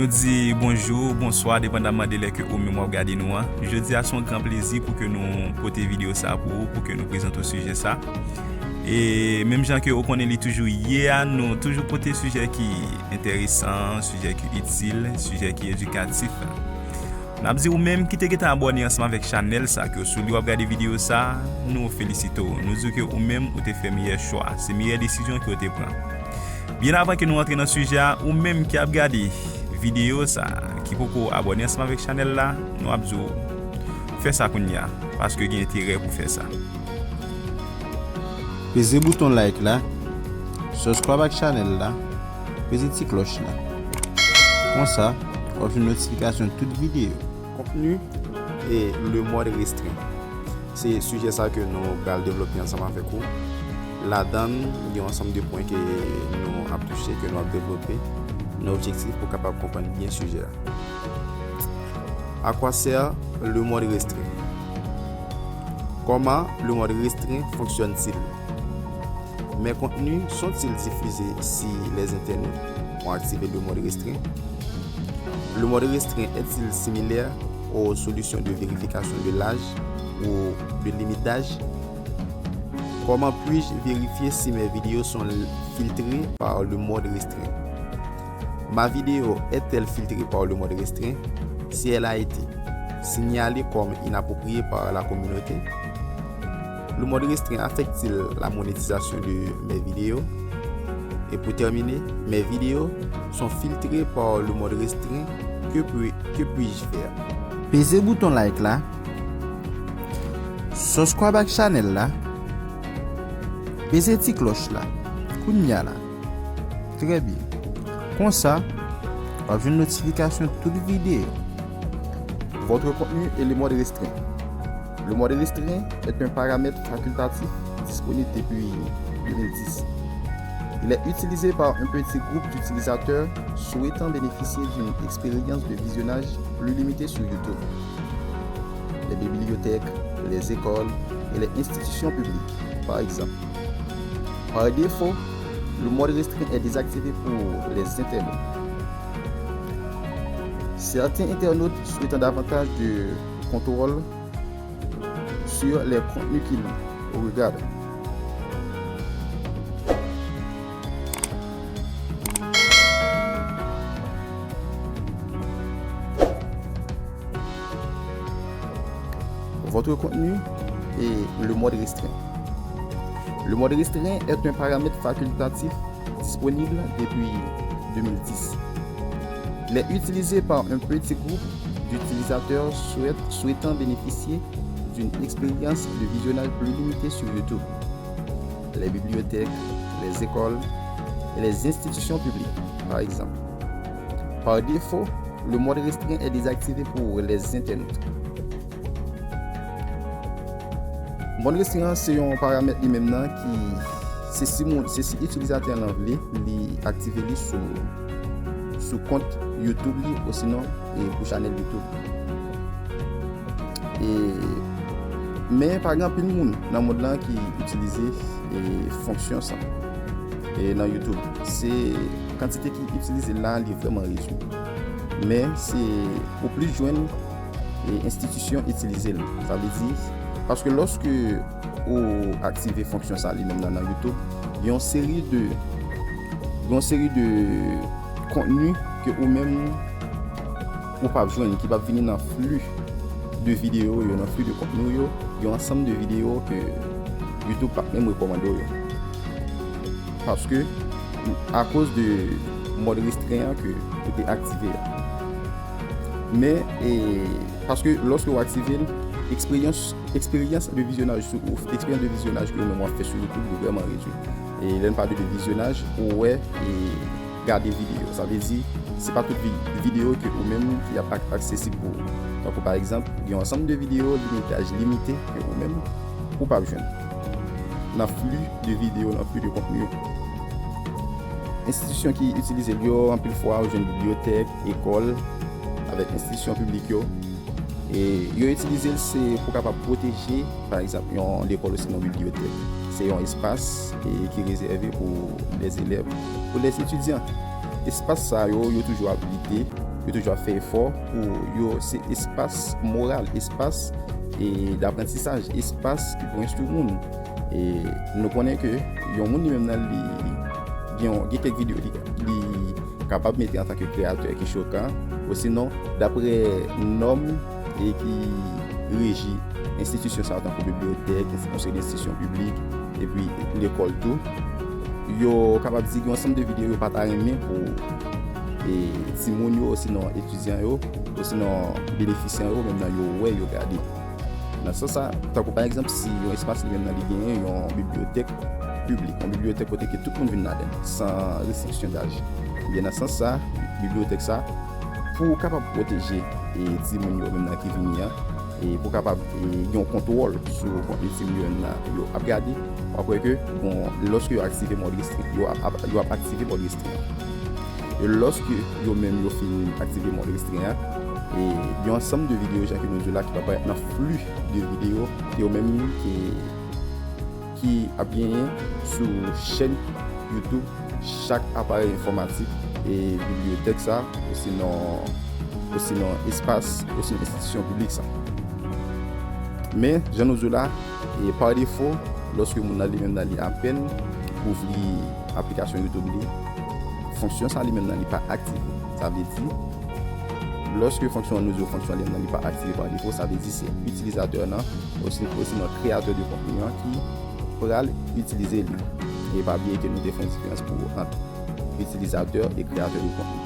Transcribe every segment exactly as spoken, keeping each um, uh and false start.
Nou di bonjou, bonswa, depandaman de lè ke ou menm w ap gade nou an. Jodi a se yon gran plezi pou ke nou pote videyo sa pou ou, pou ke nou prezante w sijè sa. E menm jan ke ou konnen li toujou ye a, nou toujou pote sijè ki enteresan, sijè ki itil, sijè ki edikatif. N ap di ou menm ki te gentan abòne ansanm avèk chanèl sa, ke w sou li w ap gade videyo sa, nou felisite w. Nou di w ke ou menm ou te fè meyè chwa, se meyè desizyon ke w te pran. Byen avan ke nou antre nan sijè a, ou menm ki ap gade videyo sa, ki poko abòne ansanm avèk chanèl la, nou ap di w fè sa kounye a, paske gen enterè pou fè sa. Peze bouton like la, subscribe ak chanèl la, peze ti klòch la. Konsa, w ap jwenn notifikasyon tout videyo. Kontni e le mode restreint. Se sijè sa ke nou pral devlope ansanm avèk ou. Ladan l, gen yon ansanm de pwen ke nou ap touche, ke nou ap devlope, nan objektif pou kapab konprann byen sijè a. À quoi sert le mode restreint? Comment le mode restreint fonctionne-t-il? Mes contenus sont-ils diffusés si les internautes ont activé le mode restreint? Le mode restreint est-il similaire aux solutions de vérification de l'âge ou de limite d'âge? Comment puis-je vérifier si mes vidéos sont filtrées par le mode restreint? Ma vidéo est-elle filtrée par le mode restreint? Si elle a été signalée comme inappropriée par la communauté, le mode restreint affecte-t-il la monétisation de mes vidéos? Et pour terminer, mes vidéos sont filtrées par le mode restreint. Que puis, que puis-je faire? Peze bouton like la, subscribe ak chanèl la, peze ti klòch la, kounye a la. Trè byen. Konsa, w ap jwenn notifikasyon tout videyo. Votre contenu et le mode restreint. Le mode restreint est un paramètre facultatif disponible depuis deux mille dix. Il est utilisé par un petit groupe d'utilisateurs souhaitant bénéficier d'une expérience de visionnage plus limitée sur YouTube. Les bibliothèques, les écoles et les institutions publiques, par exemple. Par défaut, le mode restreint est désactivé pour les internautes. Certains internautes souhaitant davantage de contrôle sur les contenus qu'ils regardent. Votre contenu et le mode restreint. Le mode restreint est un paramètre facultatif disponible depuis deux mille dix. Il est utilisé par un petit groupe d'utilisateurs souhait-, souhaitant bénéficier d'une expérience de visionnage plus limitée sur YouTube. Les bibliothèques, les écoles et les institutions publiques, par exemple. Par défaut, le mode restreint est désactivé pour les internautes. Mòd restreyan se yon paramèt li menm nan ki se si moun, se si itilizatè lan vle, li aktive li sou, sou kont YouTube li osinon, e, pou chanèl YouTube. E, men pa gen anpil moun nan mond lan ki itilize, e, fonksyon sa, e, nan YouTube. Se kantite ki itilize l la, li vrèman redui. Men se ou plis jwenn e enstitisyon itilize l. Sa vle di, paske lòske ou aktive fonksyon sa li menm nan, nan YouTube, gen yon seri de, gen yon seri de kontni ke ou menm ou p ap jwenn, ki p ap vini nan fli de videyo yo, nan fli de kontni yo, gen yon ansanm de videyo ke YouTube p ap menm rekòmande w yo. Paske, akoz de mòd restren an ke ou te aktive a. Men, e, paske lòske w aktive l, eksperyans, eksperyans de vizyonaj sou, eksperyans de vizyonaj ke ou menm w ap fè sou YouTube, li vrèman redui. E lè n pale de vizyonaj, ou wè, e, gade videyo. Sa vle di, se pa tout vi-, videyo ke ou menm ki ap ak-, aksesib pou ou. Tankou pa egzanp, gen yon ansanm de videyo, limitaj limite ke ou menm ou p ap jwenn nan fli de videyo, nan fli de kontni yo. Enstitisyon ki itilize l yo, anpil fwa, ou jwenn bibliyotèk, ekòl, avèk enstitisyon piblik yo. E yo itilize l se pou kapab pwoteje, pa egzanp, yon lekòl osinon yon bibliyotèk. Se yon espas, e, ki rezève pou lèzelèv, pou lèzetidyan. Espas sa yo, yo toujou abrite yo toujou ap fè efò pou yo se espas moral, espas e daprantisaj, espas ki pou enstwi moun. E nou konnen ke yon moun li menm nan li gen, gen kèk videyo li, li kapab mete antanke kreyatè ki chokan, osinon dapre nòm e ki reji enstitisyon sa yo, tankou bibliyotèk, yon seri de enstitisyon piblik, epi lekòl tou. Yo kapab di gen yon ansanm de videyo yo pa ta renmen pou e, timoun yo, osinon etidyan yo, osinon benefisyan yo, menm nan yo wè, yo gade. Nan sans sa, tankou pa egzanp, si yon espas li menm nan li genyen yon bibliyotèk piblik, yon bibliyotèk kote ke tout moun vin ladan l, san restriksyon daj. Ebyen, nan sans sa, bibliyotèk sa, pou kapab pwoteje e, timoun yo menm nan ki vini an, e pou kapab e, gen yon kontwòl sou kontni timoun yo menm nan yo ap gade, w ap wè ke, bon, lòske yo aktive mòd restren, yo ap, ap- yo ap aktive mòd restren. E lòske yo menm yo fin aktive mòd restren an, e gen yon ansanm de videyo, jan ke nou di w la, ki va parèt nan fli de videyo ke yo menm ki, ki ap genyen sou chèn YouTube chak aparèy enfòmatik e bibliyotèk sa, osinon, osinon espas, osinon enstitisyon piblik sa. Men, jan nou di w la, e pa defo, lòske moun nan li menm nan li apèn ouvri aplikasyon YouTube li, fonksyon sa li menm nan li pa aktive. Sa vle di, lòske fonksyon an nou di w fonksyon li menm nan li pa aktive pa defo, sa vle di se itilizatè nan, osi, osinon kreyatè de kontni an ki pral itilize li. E pa bliye ke nou te fè yon diferans pou ant itilizatè e kreyatè de kontni.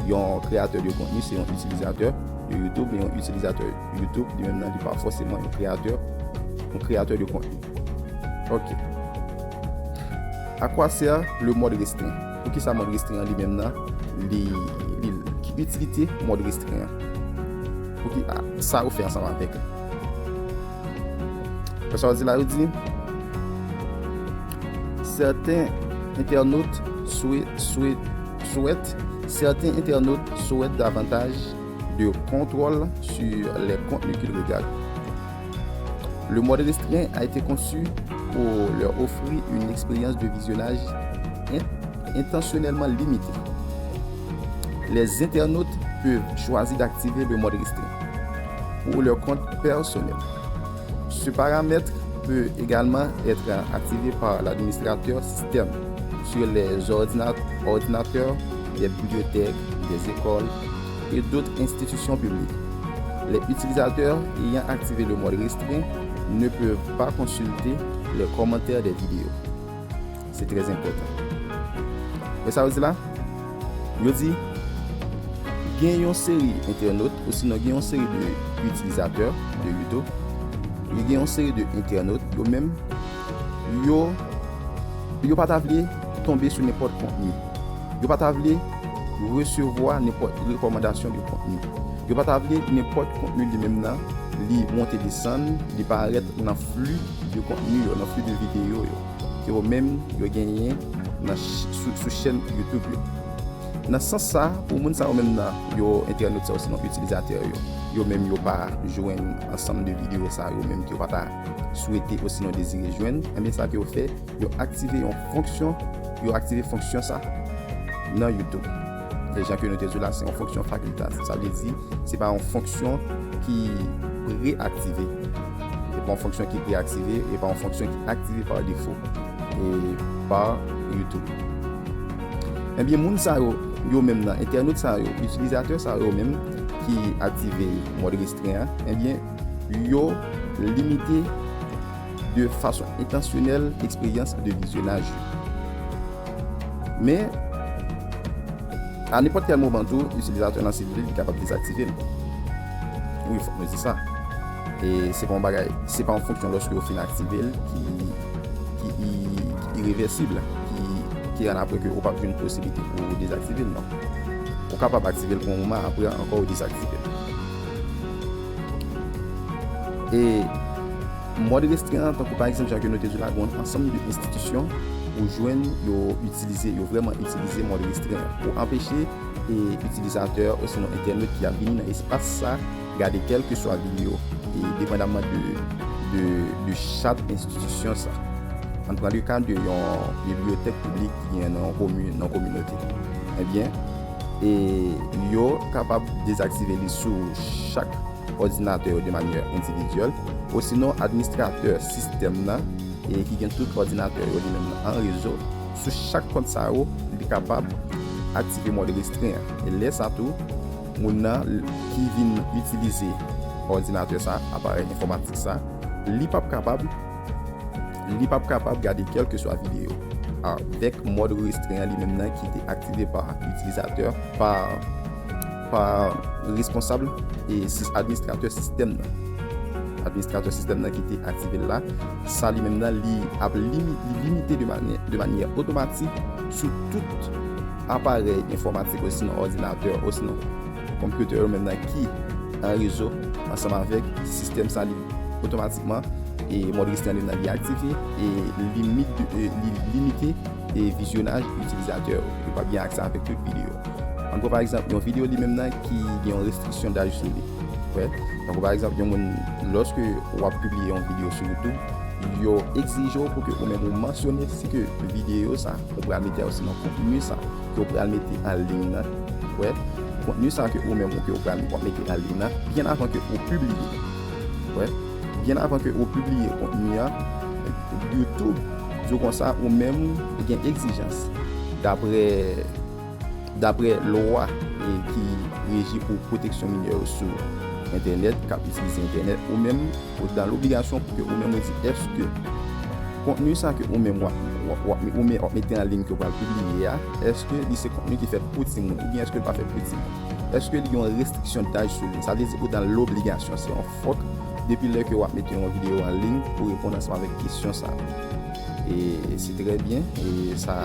Yon kreyatè de kontni se yon itilizatè de YouTube, men yon itilizatè YouTube li menm nan li pa fòseman yon kreyatè, yon kreyatè de kontni. Ok. À quoi sert le mode restreint? Poukisa mòd restren an li menm nan li, li, ki itilite mòd restren an? Pouki, a, sa yo fè ansanm avèk li? Sa yo di la, yo di, certains internautes souhaitent, souhaitent, souhaitent, certains internautes souhaitent davantage de contrôle sur les contenus qu'ils regardent. Le mode restreint a été conçu pour leur offrir une expérience de visionnage in- intentionnellement limitée. Les internautes peuvent choisir d'activer le mode restreint pour leur compte personnel. Ce paramètre peut également être activé par l'administrateur système sur les ordina- ordinateurs des bibliothèques, des écoles et d'autres institutions publiques. Les utilisateurs ayant activé le mode restreint ne peuvent pas consulter les commentaires des vidéos. Se trè enpòtan. Men sa yo di la, yo di, gen yon seri entènot, osinon gen yon seri de itilizatè de YouTube, e gen yon seri de entènot, yo menm, yo, yo pa ta vle tonbe sou nenpòt kontni. Yo pa ta vle resevwa nenpòt rekòmandasyon de kontni. Yo pa ta vle nenpòt kontni li menm nan, li monte desann, li parèt nan fli de kontni yo, nan fli de videyo yo, ke yo menm yo genyen nan ch- sou, sou chèn YouTube yo. Nan sans sa, pou moun sa yo menm nan, yo entènot sa yo, sinon itilizatè yo, yo menm yo pa jwenn ansanm de videyo sa yo menm ke yo pa ta swete osinon dezire jwenn, enben sa ke yo fè, yo aktive yon fonksyon, yo aktive fonksyon sa nan YouTube. E jan ke nou te di w la, se yon fonksyon fakiltatif. Sa vle di, se pa yon fonksyon ki preaktive. Se pa yon fonksyon ki preaktive, e pa yon fonksyon ki aktive pa defo e pa YouTube. Ebyen, moun sa yo, yo menm nan, entènot sa yo, itilizatè sa yo menm ki aktive mòd restren an, ebyen, yo limite de fason entansyonèl eksperyans de vizyonaj yo. Men, a nenpòt kèl moman tou, itilizatè nan, si li vle, li kapab dezaktive l. Wi, fòk nou di sa. E se pa yon bagay, se pa yon fonksyon lòske yo fin aktive l ki, ki, ki irevèsib, ki, ki rann apre ke ou p ap jwenn posiblite pou ou dezaktive l, non. Ou kapab aktive l pou yon moman, apre ankò ou dezaktive l. E mòd restren an, tankou pa egzanp, jan ke nou te di la, gen yon ansanm de enstitisyon ou jwenn yo itilize, yo vrèman itilize mòd restren an pou anpeche e itilizatè osinon entènot ki ap vini nan espas sa gade kèlkeswa videyo, e depandamman de, de, de chat enstitisyon sa. Ann pran le ka de yon bibliyotèk piblik ki gen nan yon komin, nan yon kominote. Ebyen, e yo kapab dezaktive li sou chak òdinatè yo de manyè endividyèl, osinon administratè sistèm nan e ki gen tout òdinatè yo li menm nan an rezo, sou chak kont sa yo, li kapab aktive mòd restren an. E lè sa tou, moun nan ki vin itilize òdinatè sa, aparèy enfòmatik sa, li p ap kapab li p ap kapab gade kèlkeswa videyo avèk mòd restren an li menm nan ki te aktive pa itilizatè, pa, pa responsab e sis-, administratè sistèm nan. Administratè sistèm nan ki te aktive l la, sa li menm nan li ap limi-, li limite de manyè, de manyè otomatik sou tout aparèy enfòmatik osinon òdinatè osinon konpyitè yo menm nan ki an rezo ansanm avèk sistèm sa li otomatikman e mòd restren li nan li aktive e limit, e li limite e vizyonaj itilizatè yo. Yo p ap gen aksè avèk tout videyo. An gwo, pa egzanp, yon videyo li menm nan ki gen yon restriksyon daj sou li. Wè, tankou pa egzanp, yon moun, lòske w ap pibliye yon videyo sou YouTube, yo egzije w pou ke ou menm ou mansyone si ke videyo sa ou pral mete a osinon kontni sa ke w pral mete an liy nan. Wè, kontni sa ke ou menm ou ke w pral, w ap mete an liy nan, byen avan ke ou pibliye. Wè, byen avan ke ou pibliye kontni an, YouTube di w konsa ou menm ou gen egzijans daprè, daprè lwa, e, ki reji pou pwoteksyon minè yo sou entènèt, k ap itilize entènèt, ou menm ou dan lobligasyon pou ke ou menm ou di èske kontni sa ke ou menm w ap, w ap, w ap, ou menm w ap mete an liy ke w pral pibliye a, èske li se kontni ki fèt pou timoun oubyen èske l pa fèt pou timoun? Èske li gen yon restriksyon daj sou li? Sa vle di ou dan lobligasyon, se yon fòk depi lè ke w ap mete yon videyo an liy pou reponn ansanm avèk kesyon sa. E se trè byen, e sa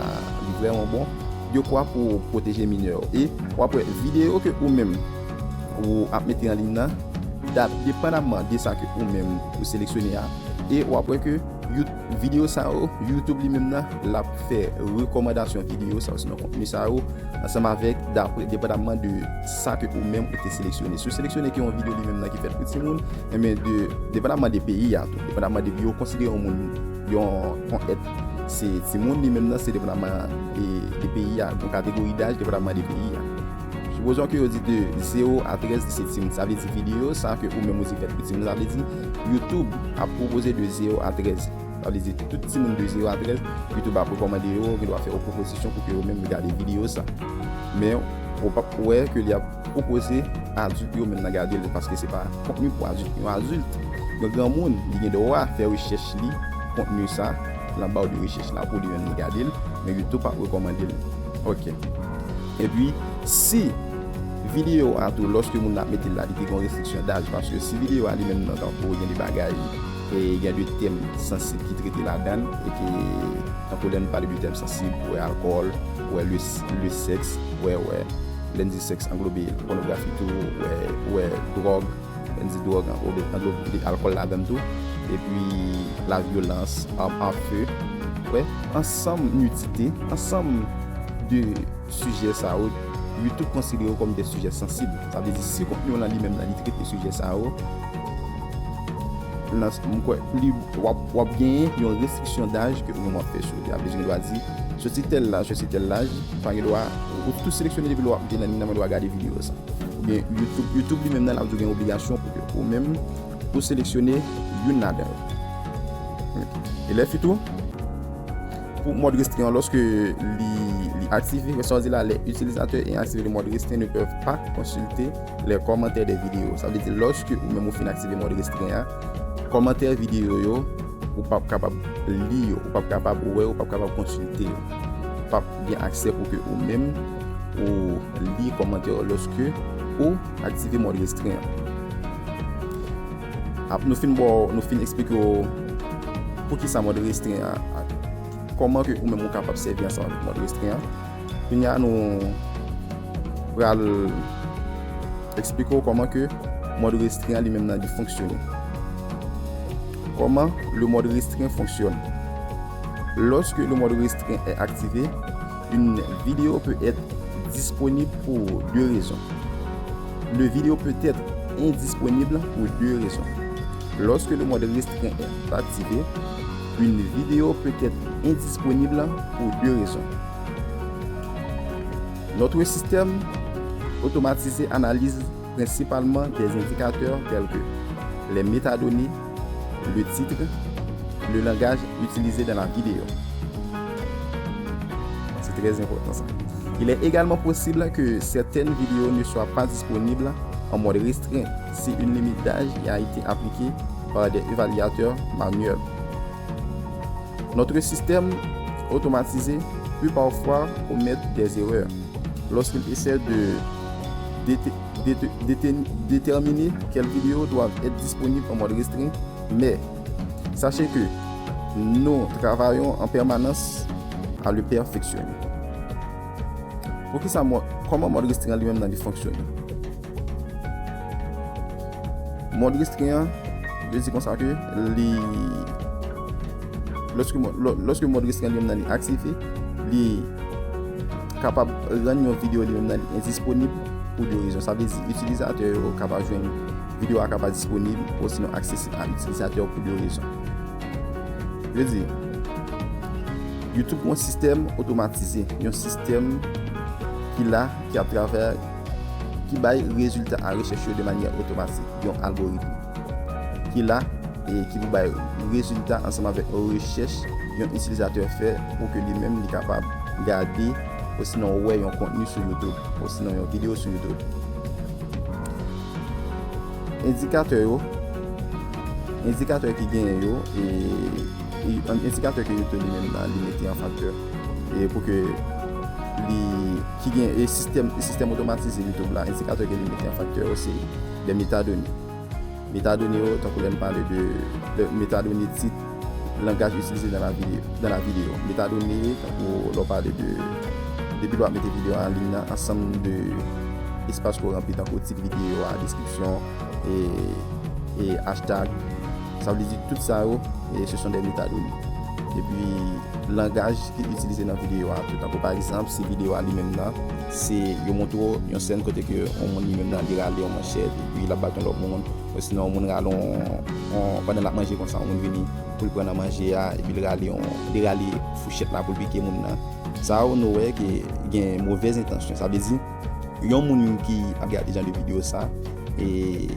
li vrèman bon. Dekwa pou pwoteje minè yo. E w ap wè videyo ke ou menm ou ap mete an liy nan, dap-, depandamman de sa ke ou menm ou seleksyone a, e w ap wè ke You-, videyo sa yo, YouTube li menm nan, l ap fè rekòmandasyon videyo sa yo, sinon kontni sa yo, ansanm avèk, dapre, depandamman de sa ke ou menm ou te seleksyone. Si w seleksyone ke yon videyo li menm nan ki fèt pou timoun, enben, de, depandamman de peyi a tou, depandamman de yo konsidere yon moun, yon, yon èt, se timoun li menm nan, se depandamman de, de peyi a, yon kategori daj, depandamman de peyi a. Sipozon ke yo di de zewo a trèz se timoun, sa vle di videyo sa ke ou menm ou di fèt pou timoun, sa vle di YouTube ap pwopoze de zewo a trèz. Sa vle di tout timoun de zewo a trèz, YouTube ap rekòmande yo, gen dwa fè yo pwopozisyon pou ke yo menm gade videyo sa. Men, ou p ap wè ke li ap pwopoze adilt yo menm nan gade l, paske se pa kontni pou adilt. Yon adilt, yon granmoun, li gen dwa fè rechèch li, kontni sa, nan ba de rechèch la pou li menm li gade l, men YouTube p ap rekòmande l. Ok. Epi, si videyo a tou, lòske moun nan ap mete l la, li te gen yon restriksyon daj, paske si videyo a li menm nan, tankou gen de bagay, e gen de tèm sansib ki trete ladan l, e ke, tankou lè n pale de tèm sansib, ou wè alkòl, ou wè le, le sèks, ou wè, ou wè, lè n di sèks anglobe pònografi tou, ou wè, ou wè dwòg, lè n di dwòg anglobe, anglobe alkòl ladan l tou, epi lavyolans, arm à feu, ou wè, ansanm nidite, ansanm de sijè sa yo, YouTube konsidere yo kòm de sijè sansib. Sa vle di, si kontni w lan li menm nan li trete sijè sa yo, nan, m kwè, li, w ap, w ap genyen yon restriksyon daj ke ou menm w ap fè sou li. Sa vle di, gen dwa di, soti tèl laj, soti tèl laj, pa gen dwa, ou tou seleksyone depi lè w ap vin nan li nan, men dwa gade videyo sa. Oubyen YouTube, YouTube li menm nan, l ap di w gen obligasyon pou ke ou menm, ou seleksyone youn ladan yo. E lè fitou, pou mòd restren an, lòske li, li aktive, sa vle di la, les utilisateurs ayant activé le mode restreint ne peuvent pas consulter les commentaires des vidéos. Sa vle di, lòske ou menm ou fin aktive mòd restren an, kòmantè videyo yo, ou p ap kapab li yo, ou p ap kapab wè, ou p ap kapab konsilte yo. Ou p ap gen aksè pou ke ou menm, ou li kòmantè yo lòske ou aktive mòd restren an. Ap, nou fin ba w, nou fin eksplike w poukisa mòd restren an, ak kòman ke ou menm ou kapab sèvi ansanm avèk mòd restren an. Kounye a, nou pral eksplike w kòman ke mòd restren an li menm nan li fonksyone. Comment le mode restreint fonctionne. Lorsque le mode restreint est activé, une vidéo peut être disponible pour deux raisons. Le vidéo peut être indisponible pour deux raisons. Lorsque le mode restreint est activé, une vidéo peut être indisponible pour deux raisons. Notre système automatisé analyse principalement des indicateurs tels que les métadonnées, le titre, le langage utilisé dans la vidéo. C'est très important ça. Il est également possible que certaines vidéos ne soient pas disponibles en mode restreint si une limite d'âge a été appliquée par des évaluateurs manuels. Notre système automatisé peut parfois commettre des erreurs lorsqu'il essaie de déte- déte- déte- déterminer quelles vidéos doivent être disponibles en mode restreint, mais sachez que nous travaillons en permanence à le perfectionner. Poukisa mò- kòman mòd restren an li menm nan li fonksyone? Mòd restren an, yo di konsa ke li, lòske mò- lò- lòske mòd restren an li menm nan li aktive, li kapab rann yon videyo li menm nan li endisponib pou de rezon. Sa vle di itilizatè yo kapab jwenn videyo a kapab disponib osinon aksesib a itilizatè yo pou de rezon. Yo di, YouTube yon sistèm otomatize, yon sistèm ki la, ki ap travay, ki bay rezilta a rechèch yo de manyè otomatik, yon algoritm ki la e ki pou bay rezilta ansanm avèk rechèch yon itilizatè fè pou ke li menm li kapab gade osinon wè yon kontni sou YouTube, osinon yon videyo sou YouTube. Endikatè yo, endikatè ki genyen yo, e, e, endikatè ke YouTube li menm nan li mete an faktè, e pou ke li, ki gen, e sistèm, e sistèm otomatize YouTube la, endikatè ke li mete an faktè yo, se de metadone. Metadone yo, tankou lè n pale de, de metadone tit, langaj itilize dans la vidéo, dans la vidéo. Metadone, tankou lè w pale de, depi lè w ap mete videyo an liy nan, ansanm de espas ke w ranpli, tankou tit videyo a, deskripsyon, e, e hashtag. Sa vle di tout sa yo, e, ce sont des métadonnées. Epi, langaj ki itilize nan videyo a tou. Tankou pa egzanp, si videyo a li menm nan, se yo montre w yon sèn kote ke yon moun li menm nan li rale yon manchèt, epi l ap bat yon lòt moun, osinon yon moun rale yon, yon, pandan l ap manje konsa, yon moun vini pou l pran nan manje a, epi l rale yon, li rale fouchèt la pou l pike moun nan. Sa yo nou wè ke gen movèz entansyon. Sa vle di, yon moun ki ap gade jan de videyo sa, e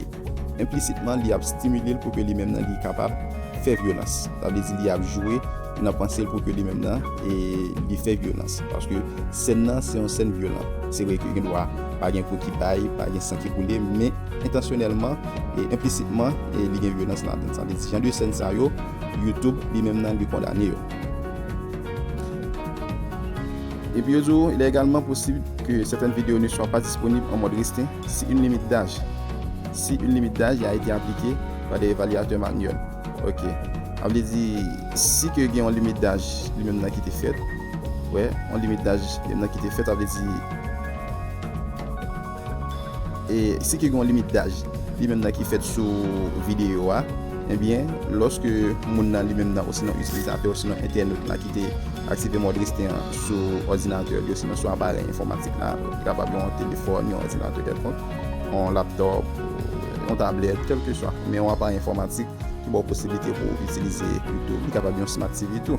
enplisitman, li ap stimile l pou ke li menm nan li kapab fè vyolans. Sa vle di li ap jwe nan panse l pou ke li menm nan, e li fè vyolans. Paske sèn nan, se yon sèn vyolan. Se vre ke gen dwa pa gen kou ki bay, pa gen san ki koule, men entansyonèlman e enplisitman, e li gen vyolans ladan l. Sa vle di jan de sèn sa yo, YouTube li menm nan li kondane yo. Epi yo di w, il est également possible que certaines vidéos ne soient pas disponibles en mode restreint si une limite d'âge, si une limite d'âge a été appliquée par des évaluateurs manuels. Ok. Sa vle di, si ke gen yon limit daj li menm nan ki te fèt, wè, yon limit daj li menm nan ki te fèt, sa vle di, e si ke gen yon limit daj li menm nan ki fèt sou videyo a, ebyen, lòske moun nan li menm nan, osinon itilizatè, osinon entènot la ki te aktive mòd restren an sou òdinatè li, osinon sou aparèy enfòmatik la, li kapab yon telefòn, yon òdinatè kèlkonk, yon laptòp, yon tablèt, kèlkeswa, men yon aparèy enfòmatik ki ba w posiblite pou w itilize YouTube. Li kapab yon Smart T V tou.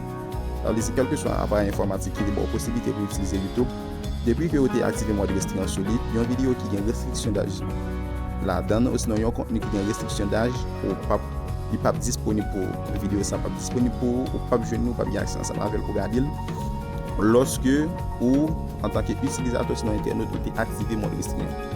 Sa vle di, kèlkeswa aparèy enfòmatik ki te ba w posiblite pou w itilize YouTube, depi ke w te aktive mòd restren an sou li, yon videyo ki gen restriksyon daj ladan l, osinon yon kontni ki gen restriksyon daj, ou p ap, li p ap disponib pou ou. Videyo sa p ap disponib pou ou, ou p ap jwenn li, ou p ap gen aksè ansanm avè l pou w gade l, lòske ou, antanke itilizatè, osinon entènot, ou te aktive mòd restren an.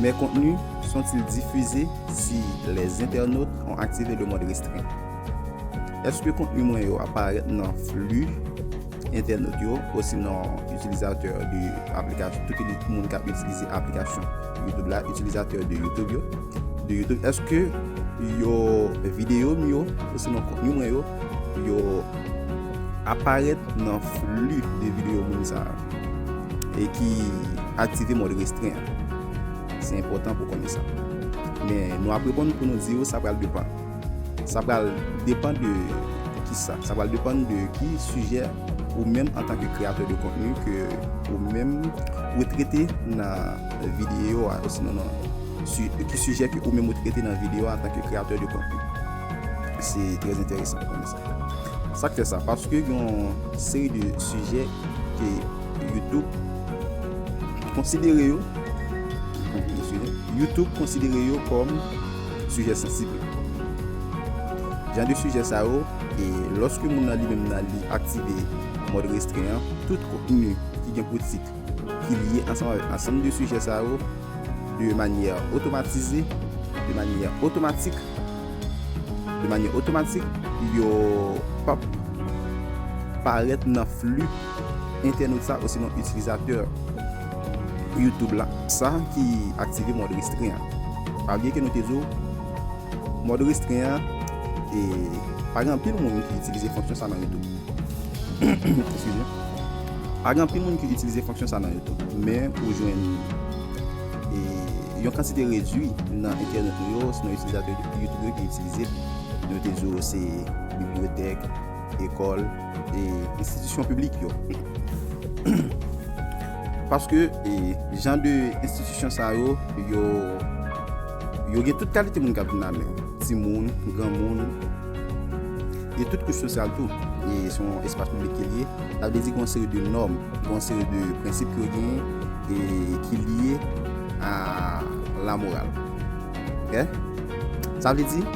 Mes contenus sont-ils diffusés si les internautes ont activé le mode restreint? Èske kontni mwen yo ap parèt nan fli entènot yo, osinon itilizatè de aplikasyon, tout moun k ap itilize aplikasyon YouTube la, itilizatè de YouTube yo, de YouTube, èske yo, videyo m yo, osinon kontni mwen yo, yo aparèt nan fli de videyo moun sa a, e ki aktive mòd restren an? Se enpòtan pou konnen sa. Men nou ap reponn pou nou di w sa pral depann. Sa pral depann de kisa? Sa pral depann de ki sijè ou menm antanke kreyatè de kontni ke ou menm ou trete nan videyo a, osinon nan si, ki sijè ke ou menm ou trete nan videyo a antanke kreyatè de kontni. Se trè enteresan pou konnen sa. Sa k fè sa? Paske gen yon seri de sijè ke YouTube konsidere yo, YouTube konsidere yo kòm sijè sansib. Jan de sijè sa yo, e lòske moun nan li menm nan li aktive mòd restren an, tout kontni ki gen pou tit ki lye ansanm avèk ansanm de sijè sa yo, de manyè otomatize, de manyè otomatik, de manyè otomatik, yo p ap parèt nan fli entènot sa osinon itilizatè YouTube la, sa ki aktive mòd restren an. Pa bliye ke nou te di w, mòd restren an, e pa gen anpil moun ki itilize fonksyon sa nan YouTube. Eskize. Pa gen anpil moun ki itilize fonksyon sa nan YouTube, men ou jwenn, e, yon kantite redui nan entènot nou yo, sinon itilizatè YouTube yo ki itilize l. Nou te di w se bibliyotèk, ekòl, e enstitisyon piblik yo. Paske, e, jan de enstitisyon sa yo, yo, yo gen tout kalite moun k ap vin ladan yo. Timoun, granmoun, gen tout kouch sosyal tou. E se yon espas piblik ke l ye. Sa vle di gen yon seri de nòm, gen yon seri de prensip ke yo genyen e ki lye a lamoral. Ok? Sa vle di, gen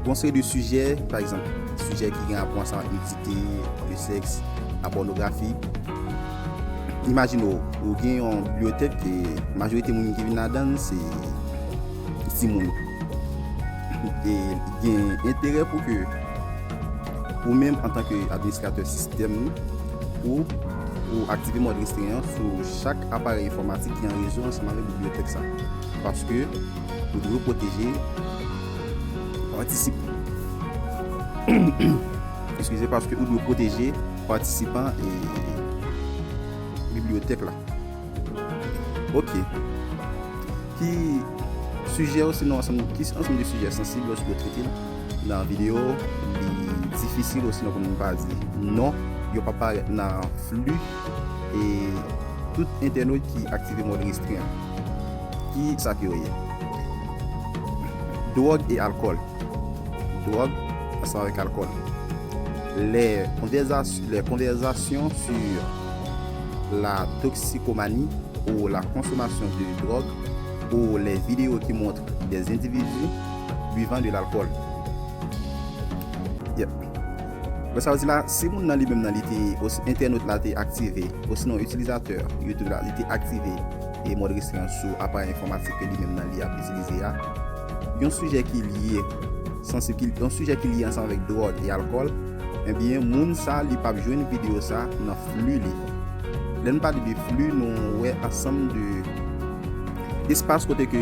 yon seri de sijè, pa egzanp, sijè ki gen rapò ansanm ak nidite, le sèks, la pònografi. Imajine w, ou gen yon bibliyotèk ke majorite moun ki vin ladan l se timoun. E gen enterè pou ke ou menm antanke administratè sistèm, ou, ou aktive mòd restren an sou chak aparèy enfòmatik ki an rezo ansanm avèk bibliyotèk sa. Paske ou dwe pwoteje patisipan. Eskize, paske ou dwe pwoteje patisipan e bibliyotèk la. Ok. Ki sijè osinon ansanm, ki ansanm de sijè sansib lòske yo trete l nan videyo, li difisil osinon pou nou pa di non, yo p ap parèt nan fli e tout entènot ki aktive mòd restren an. Ki sa ke yo ye? Dwòg e alkòl. Dwòg ansanm avèk alkòl. Les conversa-, les conversations sur la toxicomanie ou la consommation de drogue ou les vidéos qui montrent des individus buvant de l'alcool. Yep. Lè sa yo di la, si moun nan li menm nan li te, osi entènot la te aktive, osinon itilizatè YouTube la, li te aktive e mòd restren an sou aparèy enfòmatik ke li menm nan li ap itilize a, yon sijè ki lye sansib, ki, yon sijè ki lye ansanm avèk dwòg e alkòl, ebyen, moun sa, li p ap jwenn videyo sa nan fli li. Lè n pale de fli, nou wè ansanm de espas kote ke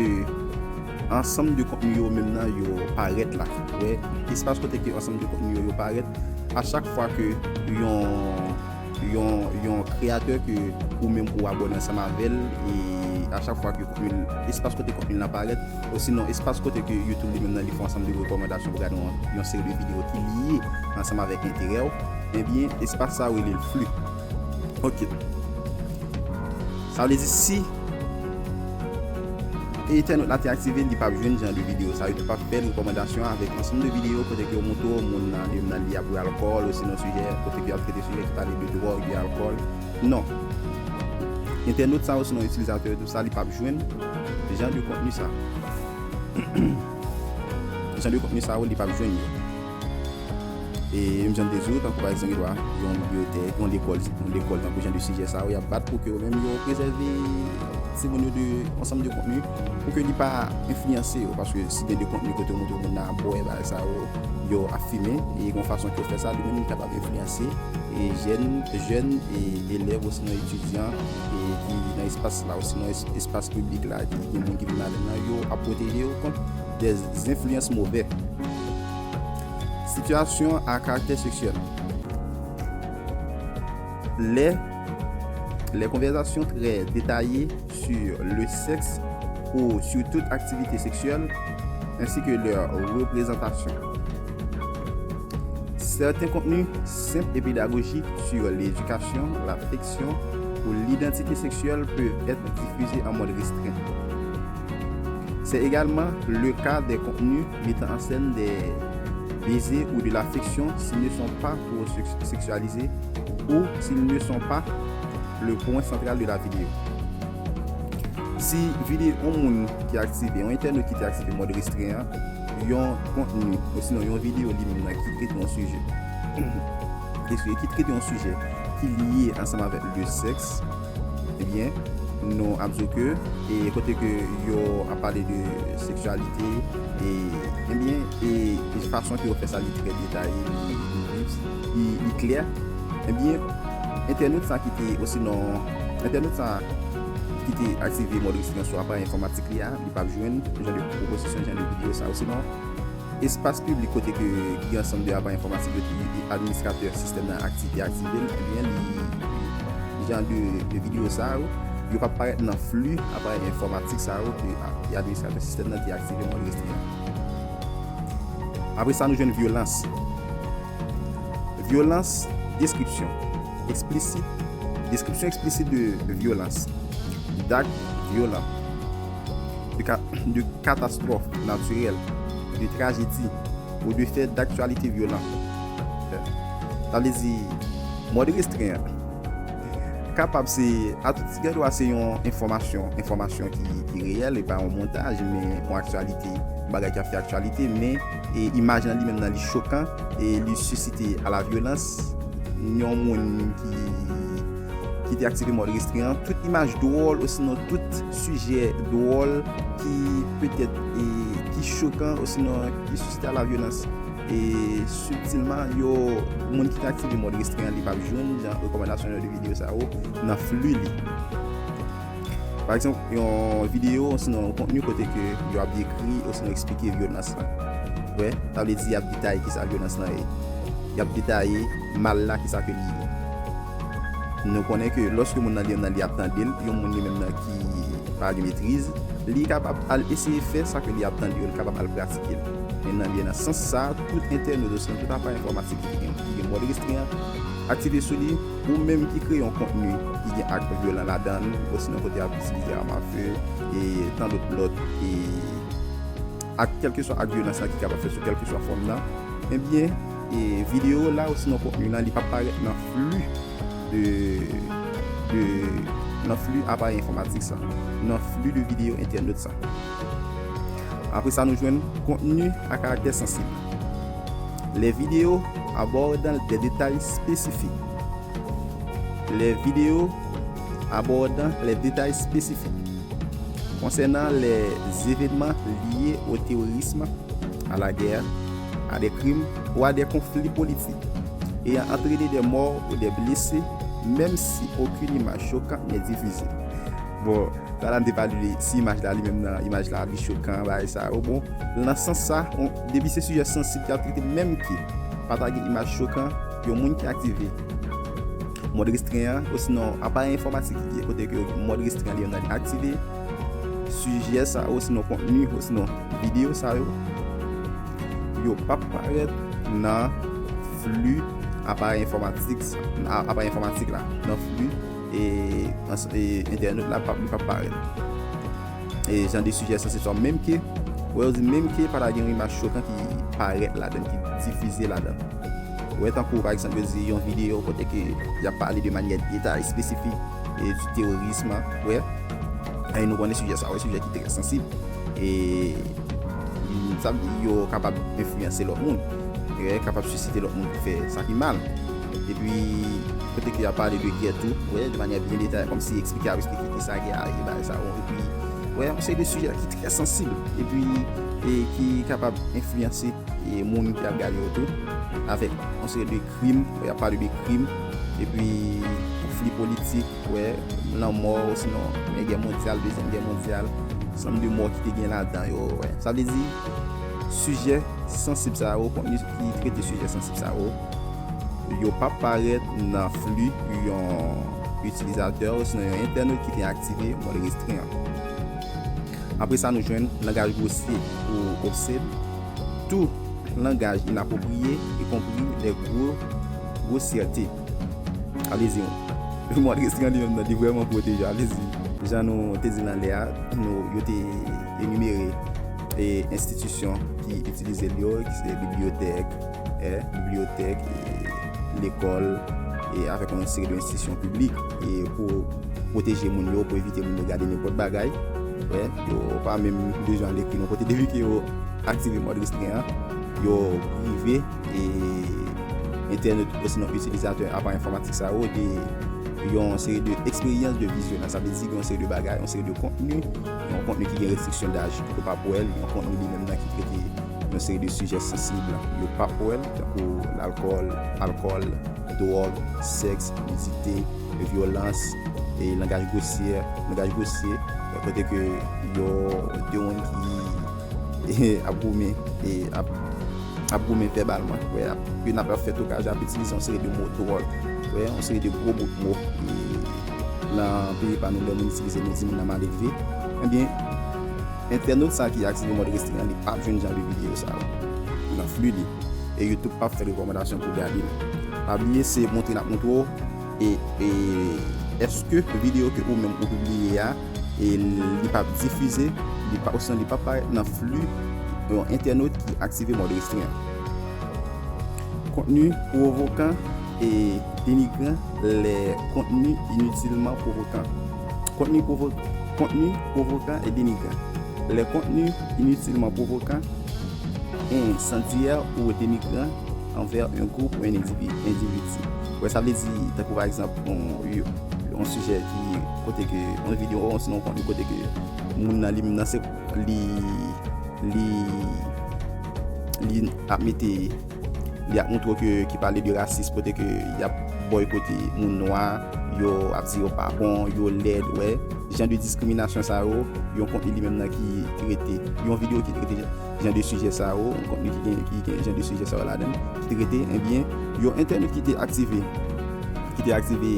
ansanm de kontni yo menm nan yo parèt la. Wè, espas kote ke ansanm de kontni yo, yo parèt, a chak fwa ke yon, yon, yon kreyatè ke ou menm ou abòne ansanm avè l, e a chak fwa ke kontni l, espas kote kontni l nan parèt, osinon espas kote ke YouTube li menm nan li fè ansanm de rekòmandasyon pou gade yon, yon seri de videyo ki lye ansanm avèk enterè w, ebyen, espas sa yo rele l fli. Ok. Sa vle di si entènot la te aktive, li p ap jwenn jan de videyo sa. YouTube p ap fè rekòmandasyon avèk ansanm de videyo kote ke yo montre w moun nan, li menm nan li ap bwè alkòl, osinon sijè, kote ke yo ap trete sijè ki pale de dwòg, de alkòl. Non. Entènot sa, osinon itilizatè yo, tou sa, li p ap jwenn jan de kontni sa. Jan de kontni sa yo, li p ap jwenn yo. E menm jan m te di w, tankou pa egzanp, gen dwa yon bibliyotèk, yon lekòl, yon lekòl, tankou jan de sijè sa yo, y ap bat pou ke yo menm yo prezève timoun yo de ansanm de kontni, pou ke li pa enfliyanse yo, paske si gen de kontni kote yo montre moun nan ap bwè, bagay sa yo, yo ap fimen, e gen yon fason ke yo fè sa, li menm li kapab enfliyanse, e jèn, jèn, e elèv, osinon etidyan, e ki nan espas la, osinon es-, espas piblik la, ki gen moun ki vin ladan nan, yo ap pwoteje yo kont de enfliyans move. Sitiyasyon a karaktè seksyèl. Les, les conversations très détaillées sur le sexe ou sur toute activité sexuelle, ainsi que leur représentation. Certains contenus simples et pédagogiques sur l'éducation, l'affection ou l'identité sexuelle peuvent être diffusés en mode restreint. C'est également le cas des contenus mettant en scène des baisers ou de l'affection s'ils ne sont pas trop sex- sexualisés ou s'ils ne sont pas le point central de la vidéo. Si videyo yon moun ki aktive, yon entènot ki te aktive mòd restren an, yon kontni, osinon yon videyo li menm nan ki trete yon sijè, ki trete yon sijè ki lye ansanm avèk le sèks, ebyen, nou ap di ke, e kote ke yo ap pale de seksyalite, e, ebyen, e, e fason ke yo fè sa, li trè detaye, li, li, li, li klè, ebyen, entènot sa ki te, osinon, entènot sa ki te aktive mòd restren sou aparèy enfòmatik li a, li p ap jwenn jan de pwopozisyon, jan de videyo sa, osinon, espas piblik kote ke gen ansanm de aparèy enfòmatik yo, ki administratè sistèm nan aktive, aktive l, ebyen, li, li, jan de, de videyo sa yo, yo p ap parèt nan fli aparèy enfòmatik sa yo ke a- administratè sistèm nan te aktive mòd restren an. Apre sa, nou jwenn vyolans. Vyolans, description explicite, description explicite de, de violence, d'actes violents, de, ca- de catastrophes naturelles, de tragédies ou de faits d'actualité violents. Sa vle di, mòd restren an kapab se, a tout, gen dwa se yon enfòmasyon, enfòmasyon ki, ki reyèl, e pa yon montaj, men yon aktyalite, bagay ki ap fè aktyalite, men, e, imaj lan li menm nan li chokan, e li sisite a la vyolans, yon moun ki, ki te aktive mòd restren an, tout imaj dwòl, osinon tout sijè dwòl ki petèt, e, ki chokan, osinon ki sisite a la vyolans, e sibtilman, yo, moun ki te aktive mòd restren an, li p ap jwenn jan rekòmandasyon de videyo sa yo nan fli li. Pa egzanp, yon videyo, osinon yon kontni kote ke yo ap dekri, osinon eksplike vyolans lan. Wè, sa vle di y ap detaye kisa vyolans lan ye. Y ap detaye mal la, kisa ke li ye. Nou konnen ke lòske moun nan li menm nan li ap tande l, yon moun li menm nan ki pa gen metriz, li kapab al eseye fè sa ke li ap tande yo, li kapab al pratike l. Men nan, nan sans sa, tout entènot, osinon tout aparèy enfòmatik ki gen, ki gen mòd restren an aktive sou li, ou menm ki kreye yon kontni ki gen ak vyolan ladan l, osinon kote y ap itilize arm à feu, e tan dòt lòt, e ak kèlkeswa ak vyolans lan ki kapab fèt sou kèlkeswa fòm nan, ebyen, e videyo la osinon kontni lan, li p ap parèt nan fli de, de, nan fli aparèy enfòmatik sa, nan fli de videyo entènot sa. Apre sa, nou jwenn kontni a karaktè sansib. Les vidéos abordant des détails spécifiques. Les vidéos abordant les détails spécifiques concernant les événements liés au terrorisme, à la guerre, à des crimes ou à des conflits politiques ayant entraîné des morts ou des blessés, même si aucune image choquante n'est diffusée. Bon, sa la m te pale de si imaj la li menm nan, imaj la li chokan, bagay sa yo. Bon, nan sans sa, on, depi se sijè sansib ki ap trete, menm ke pa ta gen imaj chokan, yon moun ki aktive mòd restren an, osinon aparèy enfòmatik ki kote ke mòd restren an li menm nan li aktive, sijè sa yo, osinon kontni, osinon videyo sa yo, yo p ap parèt nan fli aparèy enfòmatik, a- aparèy enfòmatik la, nan fli e, ans- e entènot la, p ap, li p ap parèt. E jan de sijè sansib sa, menm ke, wè, yo di menm ke pa ta gen yon imaj chokan ki parèt ladan, ki difize ladan. Wè, tankou, pa egzanp, yo di yon videyo kote ke y ap pale de manyè detaye espesifik e di teworism, wè. E nou konnen sijè sa, wè, sijè ki trè sansib. E sa vle di yo kapab enfliyanse lòt moun. Yo kapab sisite lòt moun pou fè sa ki mal. Epi, kote ke y ap pale de gè tou, wè, de manyè byen detaye, kòmsi eksplike, ap eksplike kisa gè a ye, bagay sa yo. Epi, wè, yon seri de sijè ki trè sansib. Epi, e ki kapab enfliyanse e moun ki ap gade yo tou, avèk yon seri de krim, y ap pale de krim, epi konfli politik, wè, lanmò, osinon, premyè gè mondyal, dezyèm gè mondyal, ansanm de mò ki te gen ladan yo, wè. Sa vle di, sijè sansib sa yo, kontni ki trete sijè sansib sa yo, yo p ap parèt nan fli yon itilizatè, osinon yon entènot ki te aktive mòd restren an. Apre sa, nou jwenn langaj gwosye ou obscène, tout langage inapproprié, y compris les gros grossièretés. Sa vle di, mòd restren li menm nan, li vrèman pwoteje. Sa vle di, jan nou te di l anlè a, nou, yo te, enimere e enstitisyon ki itilize l yo, ki se bibliyotèk, e, bibliyotèk, e, lekòl, e avèk yon seri de enstitisyon piblik, e pou pwoteje moun yo, pou evite moun yo gade nenpòt bagay. Wè, yo pa menm bezwen al ekri nan kote depi ke yo aktive mòd restren an, yo prive e entènot osinon itilizatè aparèy enfòmatik sa yo de yon seri de eksperyans de vizyonaj. Sa vle di gen yon seri de bagay, yon seri de kontni, yon kontni ki gen restriksyon daj, yo p ap wè l, yon kontni li menm nan ki trete yon seri de sijè sansib, yo p ap wè l, tankou lalkòl, alkòl, dwòg, sèks, nidite, vyolans, e langaj gwosye, langaj gwosye, kote ke yo de moun ki ap goumen, e ap, ap goumen vèbalman, wè, ap, ke n ap fè twokaj, ap itilize yon seri de mo dwòg, wè, yon seri de gwo bout mo, e nan peyi pa nou, lè moun itilize nou di moun nan malelve, ebyen, entènot sa ki aktive mòd restren an, li p ap jwenn jan de videyo sa yo nan fli li. E YouTube p ap fè rekòmandasyon pou gade l. Pa bliye, se montre n ap montre w. E, e èske videyo ke ou menm ou pibliye a, e li p ap difize, li pa, osinon li p ap parèt nan fli yon entènot ki aktive mòd restren an? Kontni pwovokan e denigran, les contenus inutilement provocants. Kontni pwovo-, kontni pwovokan e denigran. Les contenus inutilement provocants, incendiaires ou dénigrants envers un groupe ou un indivi-, individu. Wè, sa vle di, tankou pa egzanp, yon, yon, yon sijè ki kote ke, yon videyo, osinon yon kontni kote ke moun nan li menm nan se li, li, li ap mete, li ap montre w ke, ki pale de rasis, kote ke y ap bòykote moun nwa, yo ap di yo pa bon, yo lèd, wè. Jan de diskriminasyon sa yo, yon kontni li menm nan ki, ki trete, yon videyo ki trete jan de sijè sa yo, yon kontni ki gen, ki gen jan de sijè sa yo ladan l, ki trete, ebyen, yon entènot ki te aktive, ki te aktive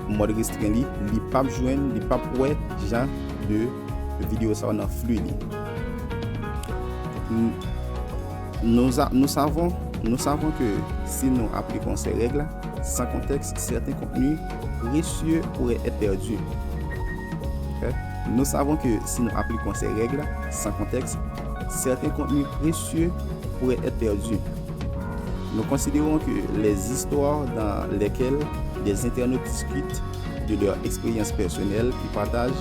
mòd restren li, li p ap jwenn, li p ap wè jan de videyo sa yo nan fli li. N-, nous a-, nous savons, nous savons que si nous appliquons ces règles sans contexte, certains contenus précieux pourraient être perdus. Ok? Nous savons que si nous appliquons ces règles sans contexte, certains contenus précieux pourraient être perdus. Nous considérons que les histoires dans lesquelles des internautes discutent de leur expérience personnelle et partagent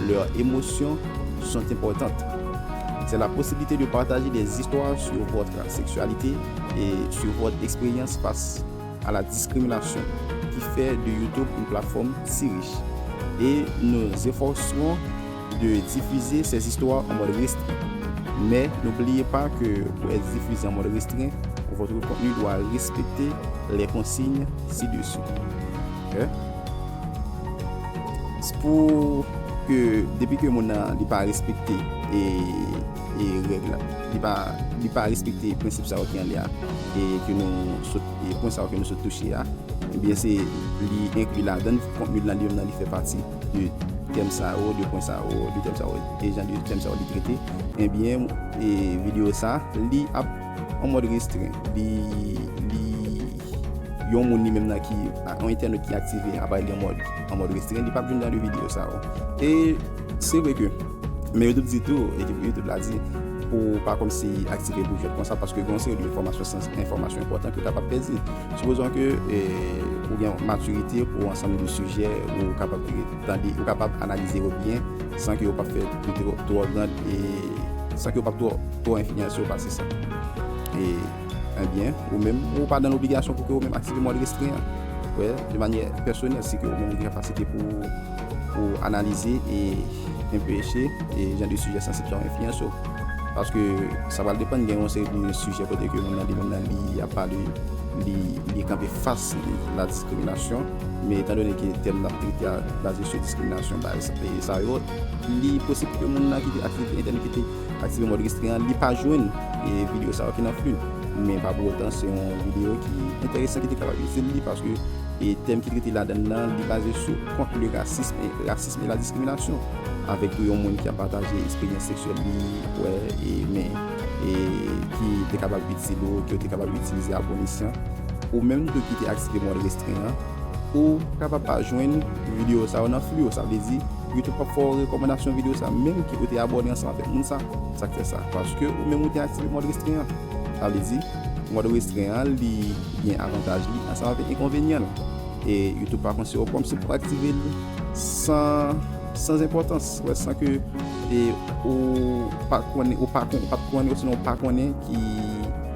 leurs émotions sont importantes. C'est la possibilité de partager des histoires sur votre sexualité et sur votre expérience face à la discrimination qui fait de YouTube une plateforme si riche. Et nous efforcerons de diffuser ces histoires en mode restreint. Mais n'oubliez pas que pour être diffusé en mode restreint, votre contenu doit respecter les consignes ci-dessus. Ok? Pou ke, depi ke moun nan li pa respekte e, e règ la, li pa, li pa respekte prensip sa yo ki anlè a, e ke nou sot, e pwen sa yo ke nou sot touche a, ebyen se li enkli ladan kontni l lan li menm nan, li fè pati de tèm sa yo, de pwen sa yo, de tèm sa yo, e jan de tèm sa yo li trete, ebyen, e videyo sa, li ap an mòd restren. Li, li, yon moun li menm nan ki, yon entènot ki aktive aparèy li an mòd, an mòd restren, li p ap jwenn jan de videyo sa yo. E se vre ke, men YouTube di tou, ekip YouTube la di, pou pa kòmsi aktive pou jwèt konsa, paske gen yon seri de enfòmasyon, sans, enfòmasyon enpòtan ke w kapab pèdi. Sipozon ke, e, ou gen matirite pou ansanm de sijè, ou kapab tande, ou kapab analize yo byen, san ke yo pa fè twò, twò grand, e san ke yo pa twò, twò enfliyanse w pase sa. E, ebyen, ou menm, ou pa nan lobligasyon pou ke ou menm aktive mòd restren an. Wè, de manyè pèsonèl, si ke ou menm ou gen kapasite pou, pou analize e enpeche e jan de sijè sansib sa yo enfliyanse w. Paske sa pral depann, gen yon seri de sijè kote ke moun nan li menm nan li ap pale, li, li kanpe fas la diskriminasyon, men etan done ke tèm n ap trete a baze sou diskriminasyon baz e sa yo, li posib ke moun nan ki te aktive entènot ki te aktive mòd restren an, li pa jwenn e videyo sa yo ki nan fli l. Men pa pou otan, se yon videyo ki enteresan, ki te kapab itil li, paske e tèm ki trete ladan l lan, li baze sou kont le racisme, e, racisme et la discrimination, avèk tou yon moun ki ap pataje eksperyans seksyèl li, wè, e, men, e, ki te kapab itil ou, ke w te kapab itilize a bon esyan. Ou menm tou ki te aktive mòd restren an, ou kapab pa jwenn videyo sa yo nan fli w, sa vle di, YouTube p ap fè w rekòmandasyon videyo sa menm ke ou te abòne ansanm avèk moun sa. Sa k fè sa? Paske ou menm ou te aktive mòd restren an. Sa vle di, mòd restren an, li gen avantaj li ansanm avèk enkonvenyan l. E YouTube pa konsidere w kòmsi pou aktive l san, san enpòtans, wè, san ke, e, ou pa konnen, ou pa kon-, ou pa t konnen, osinon ou pa konnen ki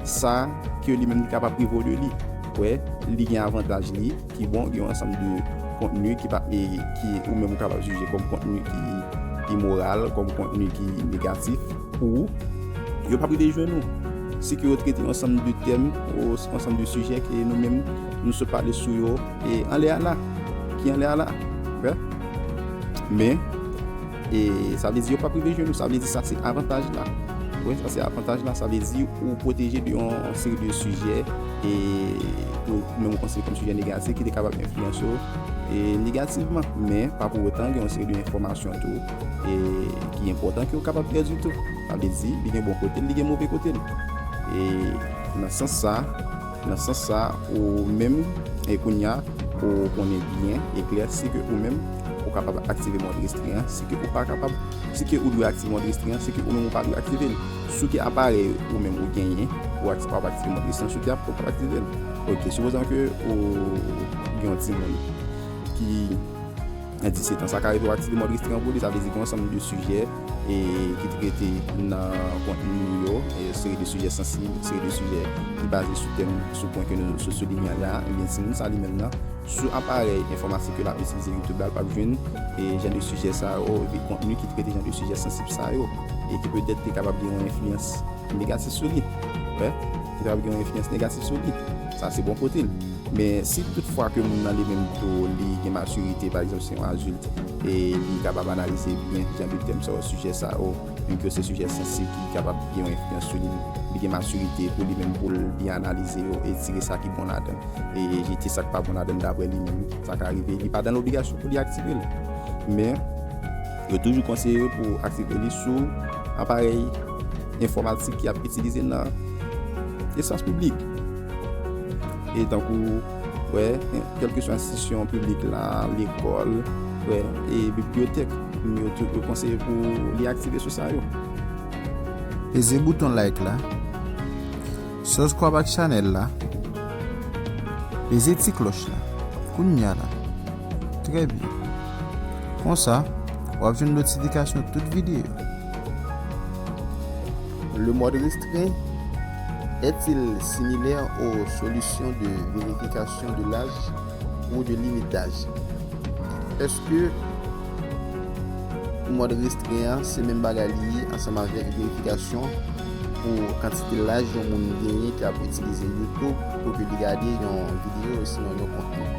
sa ke li menm li kapab prevwa de li. Wè, li gen avantaj li, ki bon, gen yon ansanm de kontni ki pa, e, ki ou menm ou kapab jije kòm kontni ki imoral, kòm kontni ki negatif pou ou, yo p ap rive jwenn ou. Si ke yo trete yon ansanm de tèm, ou yon ansanm de sijè ke nou menm nou sot pale sou yo, e anlè a la, ki anlè a la, wè. Men, e sa vle di yo p ap rive jwenn ou, sa vle di sa se avantaj la. Wi, sa se avantaj la, sa vle di ou pwoteje de yon seri de sijè, e ke ou menm ou konsidere kòm sijè negatif ki te kapab enfliyanse w, e negativman. Men, pa pou otan, gen yon seri de enfòmasyon tou, e ki enpòtan ke ou kapab pèdi tou. Sa vle di, li gen bon kote l, li gen move kote l. E nan sans sa, nan sans sa, ou menm, e kounye a, ou konnen byen e klè, si ke ou menm, ou kapab aktive mòd restren an, si ke ou pa kapab, si ke ou dwe aktive mòd restren an, si ke ou menm ou pa dwe aktive l. Sou ki aparèy ou menm ou genyen, ou ak-, kapab aktive mòd restren, sou ki ap-, ou kapab aktive l. Ok, sipozan ke ou gen yon timoun ki disèt an, sa ka rive w aktive mòd restren an pou li, sa vle di gen yon ansanm de sijè, e, ki trete nan kontni yo, e, seri de sijè sansib, seri de sijè ki baze sou tèm, sou pwen ke nou sou soulinye la, ebyen, timoun sa li menm nan, sou aparèy enfòmatik ke l ap itilize YouTube la, l p ap jwenn, e, jan de sijè sa yo, epi kontni ki trete jan de sijè sansib sa yo, e ki petèt te kapab gen yon enfliyans negatif sou li. Wè, ki kapab gen yon enfliyans negatif sou li. Sa se bon kote l. Men si tout fwa ke moun nan li menm tou li gen matirite, pa egzanp, se yon adilt, e li kapab analize byen jan de tèm sa yo, sijè sa yo, menm ke se sijè sansib ki kapab gen yon enfliyans sou li, li gen matirite pou li menm pou l byen analize yo e tire sa ki bon ladan l, e jete sa k pa bon ladan l dapre li menm, sa ka rive. Li pa nan lobligasyon pou li aktive l. Men, yo toujou konseye pou aktive li sou aparèy enfòmatik ki ap itilize nan espas piblik. E tankou, wè, kèlkeswa enstitisyon piblik la, lekòl, wè, e bibliyotèk, yo tou, yo konseye pou li aktive sou sa yo. Peze bouton like la. Subscribe ak chanèl la. Peze ti klòch la. Kounya la. Trè byen. Konsa, w ap jwenn notifikasyon tout videyo. Le mode restreint est-il similaire aux solutions de vérification de l'âge ou de limite d'âge? Èske mòd restren an se menm bagay li ye ansanm avèk verifikasyon pou kantite laj yon moun genyen ki ap itilize YouTube pou ke li gade yon videyo osinon yon kontni?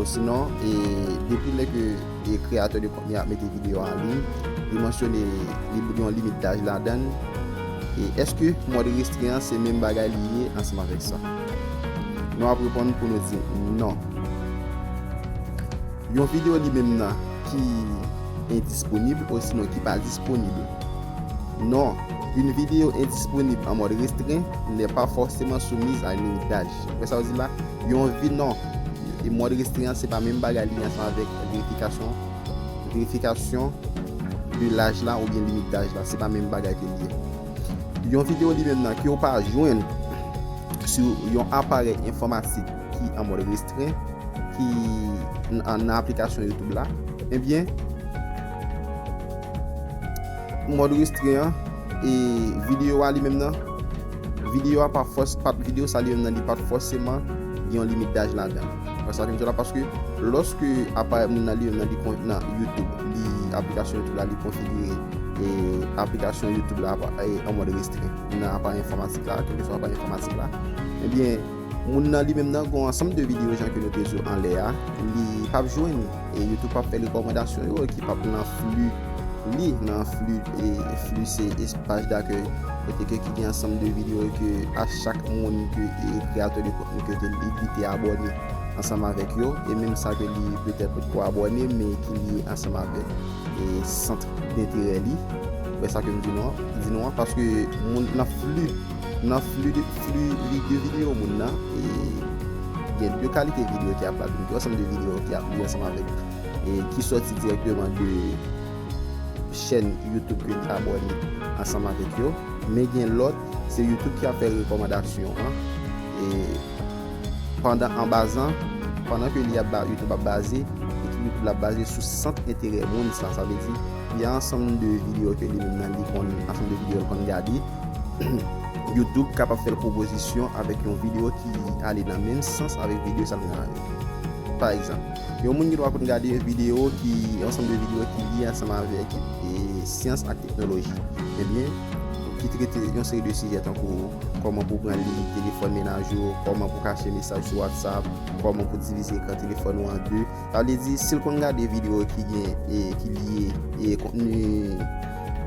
Osinon, e depi lè ke e kreyatè de kontni a ap mete videyo an liy, li mansyone li gen yon limit daj ladan l. E èske mòd restren an se menm bagay li ye ansanm avèk sa? Nou ap reponn pou nou di non. Yon videyo li menm nan ki endisponib osinon ki pa disponib. Non, une vidéo indisponible en mode restreint n'est pas forcément soumise à une limite d'âge. Wè sa yo di la, yon vi non. E mòd restren an, se pa menm bagay li ansanm avèk verifikasyon, verifikasyon de laj la oubyen limit daj la. Se pa menm bagay ke li ye. Yon videyo li menm nan ke w pa jwenn sou yon aparèy enfòmatik ki an mòd restren, ki n-, an, nan aplikasyon YouTube la, ebyen, mòd restren an, e videyo a li menm nan, videyo a pa fòs, pa, videyo sa li menm nan, li pa t fòseman gen yon limit daj ladan l. Konprann sa ke m di w la, paske lòske aparèy moun nan li menm nan, li kon-, nan YouTube, li, aplikasyon YouTube la, li konfigire, e aplikasyon YouTube la apa-, e an mòd restren, nan aparèy enfòmatik la, kèlkeswa aparèy enfòmatik la, ebyen, moun nan li menm nan gen yon ansanm de videyo jan ke nou te di w anlè a, li p ap jwenn, e YouTube p ap fè rekòmandasyon yo ki p ap nan fli li, nan fli, e fli se, e paj dakèy, kote ke ki gen ansanm de videyo ke a chak moun ke, e kreyatè de kontni ke te, li, li te abòne ansanm avèk yo, e menm sa ke li petèt potko abòne, men ki lye ansanm avèk, e sant denterè li. Wè sa ke m di nou an, di nou an, paske moun nan fli, nan fli de, fli vi-, de videyo moun nan, e gen de kalite videyo ki ap la, gen de ansanm de videyo ki ap li ansanm avèk, e ki sòti dirèkteman de chèn YouTube ke li abòne ansanm avèk yo. Men gen lòt, se YouTube ki ap fè rekòmandasyon an. E pandan anbazan, pandan ke li ap ba, YouTube ap baze, e ke YouTube la ap baze sou sant enterè moun sa. Sa vle di, gen ansanm de videyo ke li menm nan li konn, ansanm de videyo l konn gade. YouTube kapab fè l pwopozisyon avèk yon videyo ki ale nan menm sans avèk videyo sa l konn gade. Pa egzanp, yon moun gen dwa konn gade yon videyo ki, ansanm de videyo ki lye ansanm avèk, e, syans ak teknoloji. Ebyen, ki trete yon seri de sijè tankou kòman pou pran li telefòn mennaj ou, kòman pou kache mesaj sou WhatsApp, kòman pou divize ekran telefòn ou an de. Sa vle di, si l konn gade videyo ki gen, e, ki lye, e, kontni,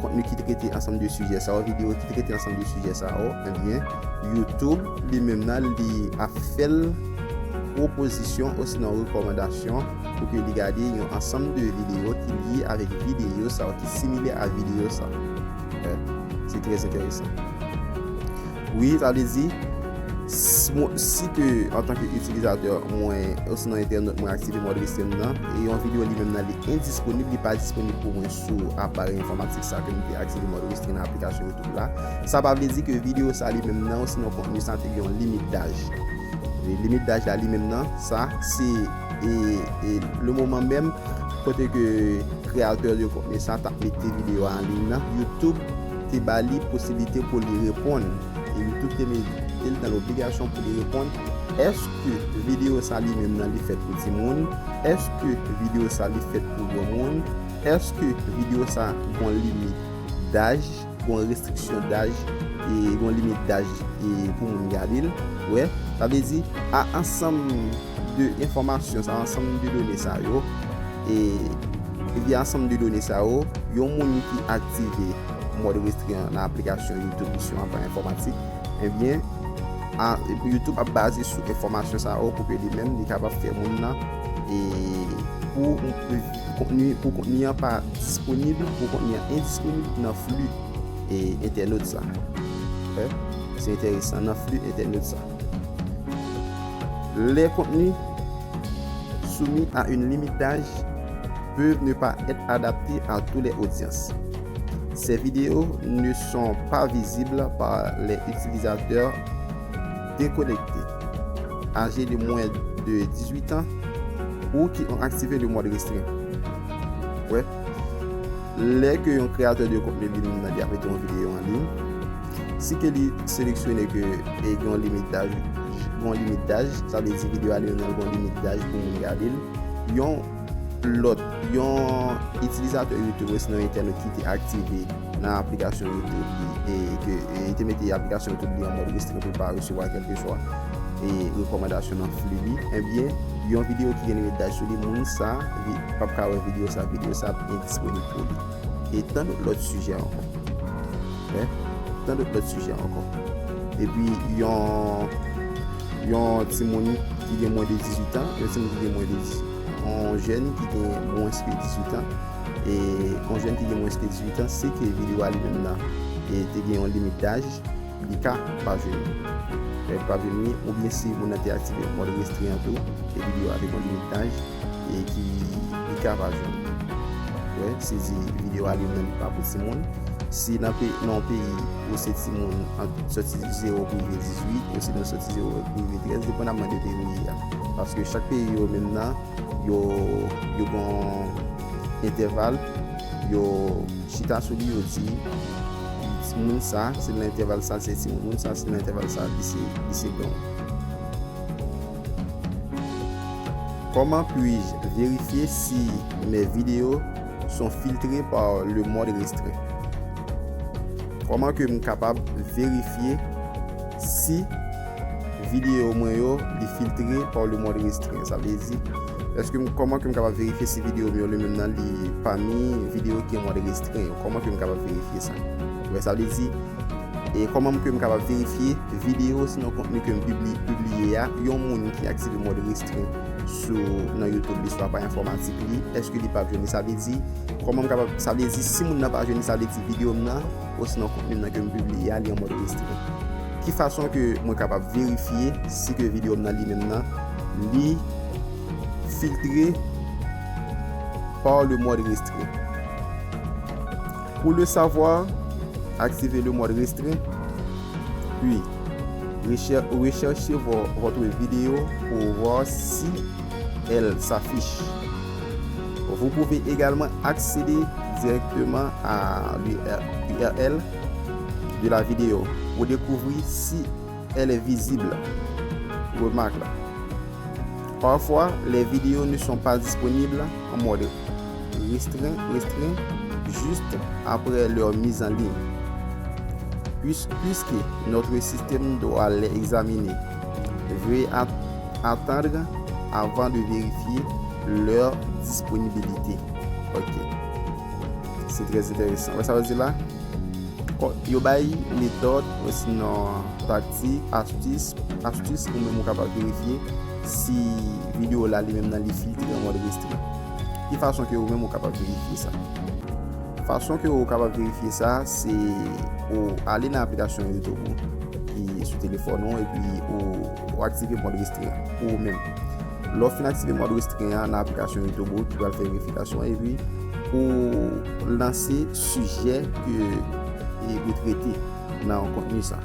kontni ki trete ansanm de sijè sa yo, videyo ki trete ansanm de sijè sa yo, ebyen, YouTube, li menm nan, li ap fè l pwopozisyon osinon rekòmandasyon pou ke li gade yon ansanm de videyo ki lye avèk videyo sa yo, ki similè a videyo sa yo. Wè, se trè enteresan. Wi, sa vle di, si mwen, si ke antanke itilizatè mwen, osinon entènot mwen aktive mòd restren nan, e yon videyo li menm nan li endisponib, li pa disponib pou mwen sou aparèy enfòmatik sa ke m te aktive mòd restren nan aplikasyon YouTube la, sa pa vle di ke videyo sa li menm nan, osinon kontni sa te gen yon limit daj. E limit daj la li menm nan, sa, se, e, e, le moman menm, kote ke kreyatè de kontni sa t ap mete videyo a an liy nan, YouTube te ba li posiblite pou li reponn. E YouTube te mete l nan lobligasyon pou li reponn, èske videyo sa li menm nan li fèt pou timoun? Èske videyo sa li fèt pou granmoun? Èske videyo sa gon limit daj? Gon restriksyon daj, e gon limit daj, e pou moun gade l. Wè, sa vle di, a ansanm de enfòmasyon sa, ansanm de done sa yo, e via ansanm de done sa yo, yon moun ki aktive mòd restren nan aplikasyon YouTube li sou aparèy enfòmatik, ebyen, a, YouTube ap baze sou enfòmasyon sa yo pou ke li menm li kapab fè moun nan, e pou kontni, pou kontni an pa disponib, pou kontni an endisponib nan fli, e, entènot sa. Wè, se enteresan, nan fli entènot sa. Les contenus soumis à une limite d'âge peuvent ne pas être adaptés à toutes les audiences. Ces vidéos ne sont pas visibles par les utilisateurs déconnectés, âgés de moins de dix-huit ans ou qui ont activé le mode restreint. Wè, lè ke yon kreyatè de kontni li menm nan li ap mete yon videyo an liy, si ke li seleksyone ke, e, gen yon limit daj, gen yon limit daj, sa vle di videyo a li menm nan gen yon limit daj pou moun gade l. Yon lòt, yon itilizatè YouTube osinon entènot ki te aktive nan aplikasyon YouTube li, e ke, e, te mete aplikasyon YouTube li an mòd restren pou l pa resevwa kèlkeswa, e, rekòmandasyon nan fli li, ebyen, yon videyo ki gen limit daj sou li, moun sa, vi-, p ap ka wè videyo sa, videyo sa ap endisponib pou li. E tan dòt lòt sijè ankò. Wè, tan dòt lòt sijè ankò. Epi, yon, yon timoun ki gen mwens de dizuit an, yon timoun ki gen mwens de dizuit, yon jèn ki gen mwens ke dizuit an, e yon jèn ki gen mwens ke dizuit an, si ke videyo a li menm nan, e te gen yon limit daj, li ka pa jwenn li. Li pa jwenn li, oubyen si moun nan te aktive mòd restren an tou, e videyo a te gen yon limit daj, e ki li ka pa jwenn li. Wè, se di videyo a li menm li pa pou timoun. Si nan peyi, nan yon peyi ou se timoun ant, sòti zewo pou rive dizuit, ou se nan sòti zewo pou rive trèz, depandaman de peyi ou ye a. Paske chak peyi yo menm nan, yo, yo gen yon entèval, yo chita sou li, yo di, timoun sa, se nan entèval sa, se timoun, moun sa, se nan entèval sa, li se, li se granmoun. Comment puis-je vérifier si mes vidéos sont filtrées par le mode restreint? Kòman ke m kapab verifye si videyo mwen yo, li filtre pa le mode restreint? Sa vle di, èske m, kòman ke m kapab verifye si videyo m yo, li menm nan, li pami videyo ki an mòd restren yo? Kòman ke m kapab verifye sa? Wè, sa vle di, e kòman ke m kapab verifye videyo, sinon kontni ke m pibli-, pibliye a, yon moun ki aktive mòd restren sou, nan YouTube li, swa pa enfòmatik li, èske li p ap jwenn li? Sa vle di, kòman m kapab, sa vle di, si moun nan pa jwenn li, sa vle di videyo m nan, osinon kontni m nan ke m pibliye a, li an mòd restren. Ki fason ke mwen kapab verifye si ke videyo m nan li menm nan, li filtre par le mode restreint. Pour le savoir, activez le mode restreint, puis recher- recherchez vo- votre vidéo pour voir si elle s'affiche. Vous pouvez également accéder directement à l'U R L de la vidéo pour découvrir si elle est visible. Remarque là. Parfois, les vidéos ne sont pas disponibles en mode restreint, restreint juste après leur mise en ligne. Puis- puisque notre système doit les examiner, veuillez at- attendre avant de vérifier leur disponibilité. Ok. Se trè enteresan. Wè sa yo di la? Yo bay metòd, osinon taktik, astis, astis ou menm ou kapab verifye si videyo la li menm nan li filtre an mòd restreint. Ki fason ke ou menm ou kapab verifye sa? Fason ke ou kapab verifye sa, se ou ale nan aplikasyon YouTube ou ki sou telefòn ou, epi ou, ou aktive mòd restreint pou ou menm. Lè w fin aktive mòd restreint an nan aplikasyon YouTube ou ki pral fè verifikasyon, epi ou lanse sijè ke e ou trete nan yon kontni sa.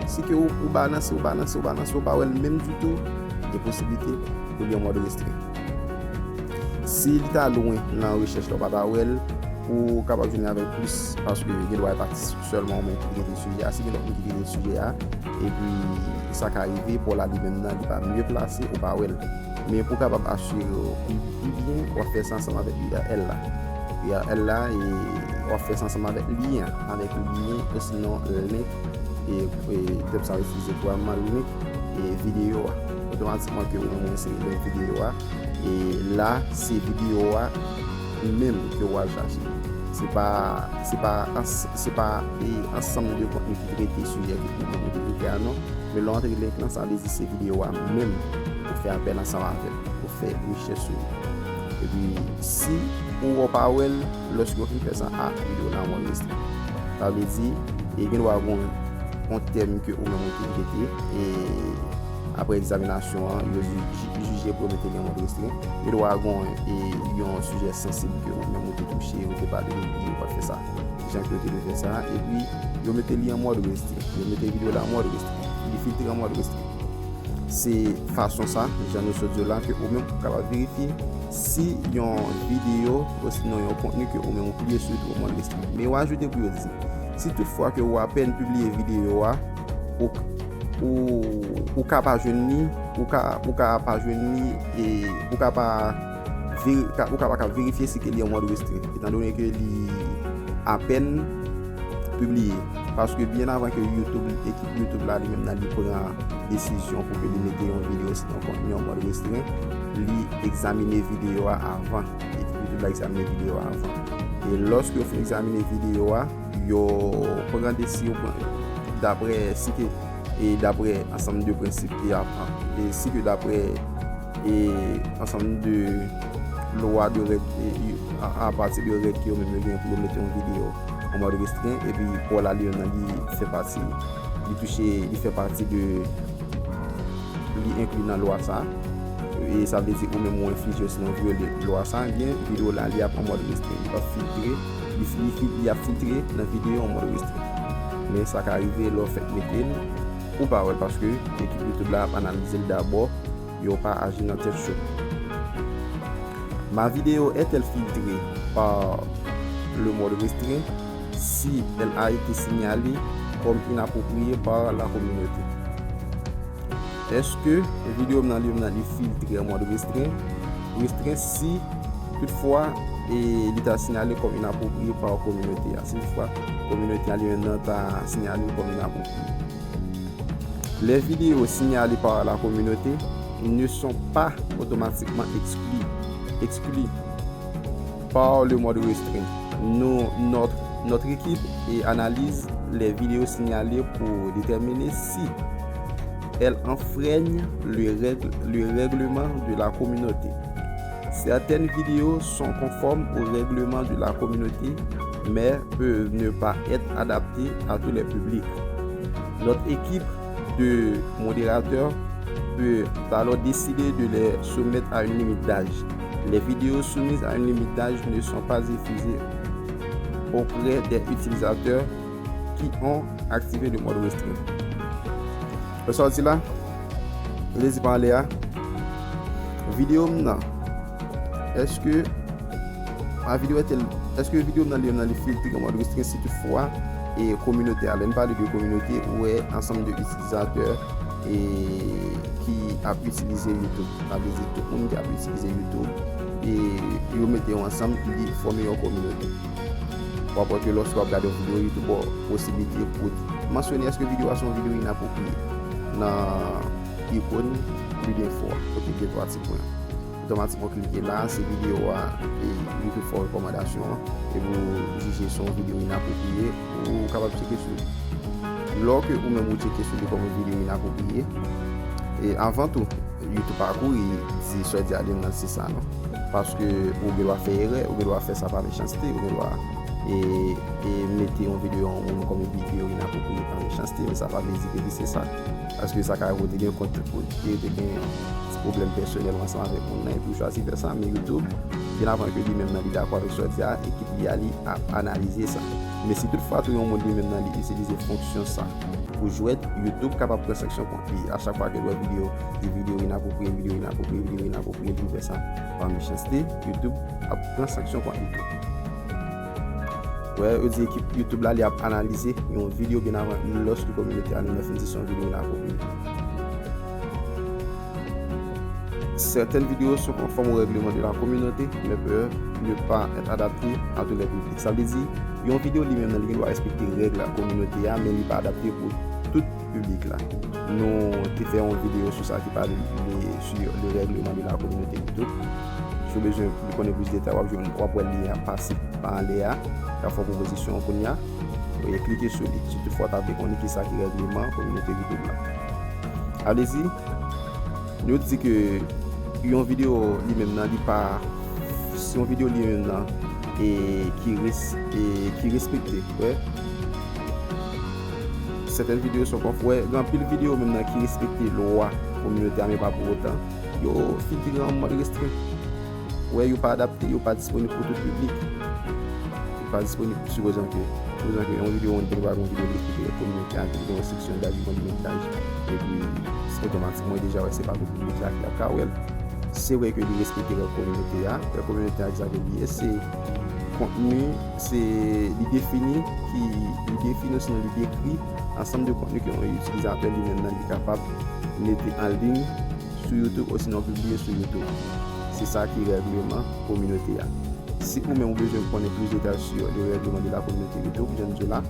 Si ke ou, ou balanse, ou balanse, ou balanse, ou pa wè l menm ditou, gen posiblite pou li an mòd restreint. Si li ta lwen nan rechèch la, ou pa ta wè l, ou kapab jwenn avè l plis, paske gen dwa e pa sèlman ou menm ki trete sijè a. Si gen lòt moun ki trete sijè a, epi sa ka rive, pou la li menm nan, li pa mye plase, ou pa wè l. Men pou w kapab asire w pi, pi byen, w ap fè sa ansanm avèk U R L la. U R L la, e w ap fè sa ansanm avèk lyen an, avèk lyen, osinon link, e, e tèm sa yo itilize kouramman, link, e videyo a. Otomatikman ke ou menm ou ense link videyo a, e la, se videyo a menm ke w al chache. Se pa, se pa ans- se pa, e, ansanm de kontni ki trete sijè ke ou menm ou te trete a non. Men lè w antre link lan, sa vle di se videyo a menm ou fè apèl ansanm avè l, ou fè rechèch sou li. Epi, si ou wè w pa wè l, lòske w fin fè sa, a, videyo la an mòd restreint. Sa vle di, e gen dwa gen yon tèm ke ou menm ou te trete, e apre egzaminasyon an, yo ji- ji- jije pou yo mete li an mòd restreint. Gen dwa gen, e, yon sijè sansib ke ou menm ou te touche, ou te pale de li, ou pa t fè sa jan ke yo te dwe fè sa, epi yo mete li an mòd restreint. Yo mete videyo la an mòd restreint. Li filtre an mòd restreint. Se fason sa, jan nou sot di w la, ke ou menm ou kapab verifye si yon videyo, osinon yon kontni ke ou menm ou pibliye sou YouTube an mòd restreint. Men yo ajoute pou yo di, si toutfwa ke ou apèn pibliye videyo a, ou, ou, ou ka pa jwenn li, ou ka, ou ka pa jwenn li, e ou ka pa veri- ka- ou ka pa ka verifye si ke li an mòd restreint, etandone ke li apèn pibliye. Paske byen avan ke YouTube, ekip YouTube la li menm nan li pran desizyon pou ke li mete yon videyo osinon kontni an mòd restreint, li egzamine videyo a avan. Ekip YouTube la egzamine videyo a avan. E lòske yo fin egzamine videyo a, yo pran desizyon, pran, daprè si ke, e daprè ansanm de prensip ki ap, e si ke daprè, e ansanm de lwa de règ, e, a, apati de règ ke yo menm yo genyen pou yo mete yon videyo an mòd restreint, epi pou la li menm nan li fè pati, li touche, li fè pati de, li enkli nan lwa sa. E sa vle di ou menm ou enflije osinon vyole lwa sa, ebyen videyo la li ap an mòd restreint, li p ap filtre, li, li, li ap filtre nan videyo an mòd restreint. Men sa ka rive lè w fèk mete l, ou pa wè l paske ekip YouTube la ap analize l dabò, yo pa aji nan tèt cho. Ma vidéo est-elle filtrée par le mode restreint si elle a été signalée comme inappropriée par la communauté? Èske videyo m nan li menm nan li filtre an mòd restreint? Restreint si toutfwa e li ta sinyale kòm inapwopriye pa kominote a. Si toutfwa kominote a li menm nan ta sinyale l kòm inapwopriye. Les vidéos signalées par la communauté ne sont pas automatiquement exclues, exclues par le mode restreint. Nous, notre, notre équipe analyse les vidéos signalées pour déterminer si elles enfreignent le règle, le règlement de la communauté. Certaines vidéos sont conformes au règlement de la communauté, mais peuvent ne pas être adaptées à tous les publics. Notre équipe de modérateurs peut alors décider de les soumettre à une limite d'âge. Les vidéos soumises à une limite d'âge ne sont pas diffusées auprès des utilisateurs qui ont activé le mode restreint. Wè sa w di la? Lezi pa anlè a. Videyo m nan, èske a videyo entèl, èske videyo m nan li menm nan li filtre an mòd restreint si toutfwa e kominote a, lè n pale de kominote, ou wè ansanm de itilizatè e ki ap itilize YouTube. Sa vle di tout moun ki ap itilize YouTube e yo mete yo ansanm, li fòme yon kominote. W ap wè ke lòske w ap gade yon videyo, YouTube ba w posiblite pou mansyone èske videyo a se yon videyo inapwopriye nan ikòn lidinfo a, kote gen twa ti pwen an. Otomatikman w klike la, se videyo a e YouTube fè w rekòmandasyon an, epi w jije se yon videyo inapwopriye, ou kapab tcheke sou li. Lòske ou menm ou tcheke sou li kòm yon videyo inapwopriye, e avan tou, YouTube pa kouri di sa w di a li menm nan se sa non. Paske ou gen dwa fè erè, ou gen dwa fè sa pa mechanste, ou gen dwa e, e mete yon videyo a yon moun kòm yon videyo inapwopriye pa mechanste, men sa pa vle di ke li se sa. Paske sa ka rive ou te gen kont ou te gen ti pwoblèm pèsonèl ou ansanm avèk moun nan, epi ou chwazi fè sa, men YouTube, byen avan ke li menm nan li dakò avèk sa w di a, ekip li a li ap analize sa. Men si toutfwa tou yon moun li menm nan li itilize fonksyon sa pou jwèt, YouTube kapab pran sanksyon kont li. A chak fwa ke l wè videyo, di videyo inapwopriye, videyo inapwopriye, videyo inapwopriye, li fè sa pa mechanste, YouTube ap pran sanksyon kont li tou. Wè, yo di ekip YouTube la, li ap analize yon videyo byen avan lòske kominote a li menm fin di se yon videyo inapwopriye. Certaines vidéos sont conformes aux règlements de la communauté, mais peuvent ne pas être adaptées à tous les publics. Sa vle di, yon videyo li menm nan, li gen dwa respekte règ la kominote a, men li pa adapte pou tout piblik la. Nou te fè yon videyo sou sa ki pale de, sur le règlement de la communauté YouTube. Si w bezwen konnen plis detay, w ap jwenn, w ap wè lyen an pase pa anlè a, k ap fè pwopozisyon an kounye a. E klike sou li, si toutfwa w ta vle konnen kisa ki règleman kominote YouTube la. Alezi, nou di ke yon videyo li menm nan, li pa, se yon videyo li menm nan, e ki res-, e ki respekte, wè. Certaines vidéos sont conformes, wè, gen anpil videyo menm nan ki respekte lwa kominote a, men pa pou otan, yo filtre an mòd restreint. Wè, yo pa adapte, yo pa disponib pou tout piblik. Yo pa disponib, sipozan ke, sipozan ke yon videyo, yon tèl bagay, yon videyo ki respekte règ kominote a, ki gen yon seksyon daj, yon limit daj, epi otomatikman, deja, wè, se pa tout piblik la ki ap ka wè l. Se vre ke li respekte règ kominote a. Règ kominote a, ki sa ke li ye, se kontni, se, li defini, ki, li defini, osinon li dekri ansanm de kontni ke yon itilizatè li menm nan li kapab mete an liy sou YouTube osinon pibliye sou YouTube. Se sa ki règleman kominote a. Si ou menm ou bezwen konnen plis detay sur le règlement de la communauté YouTube, jan m di w la,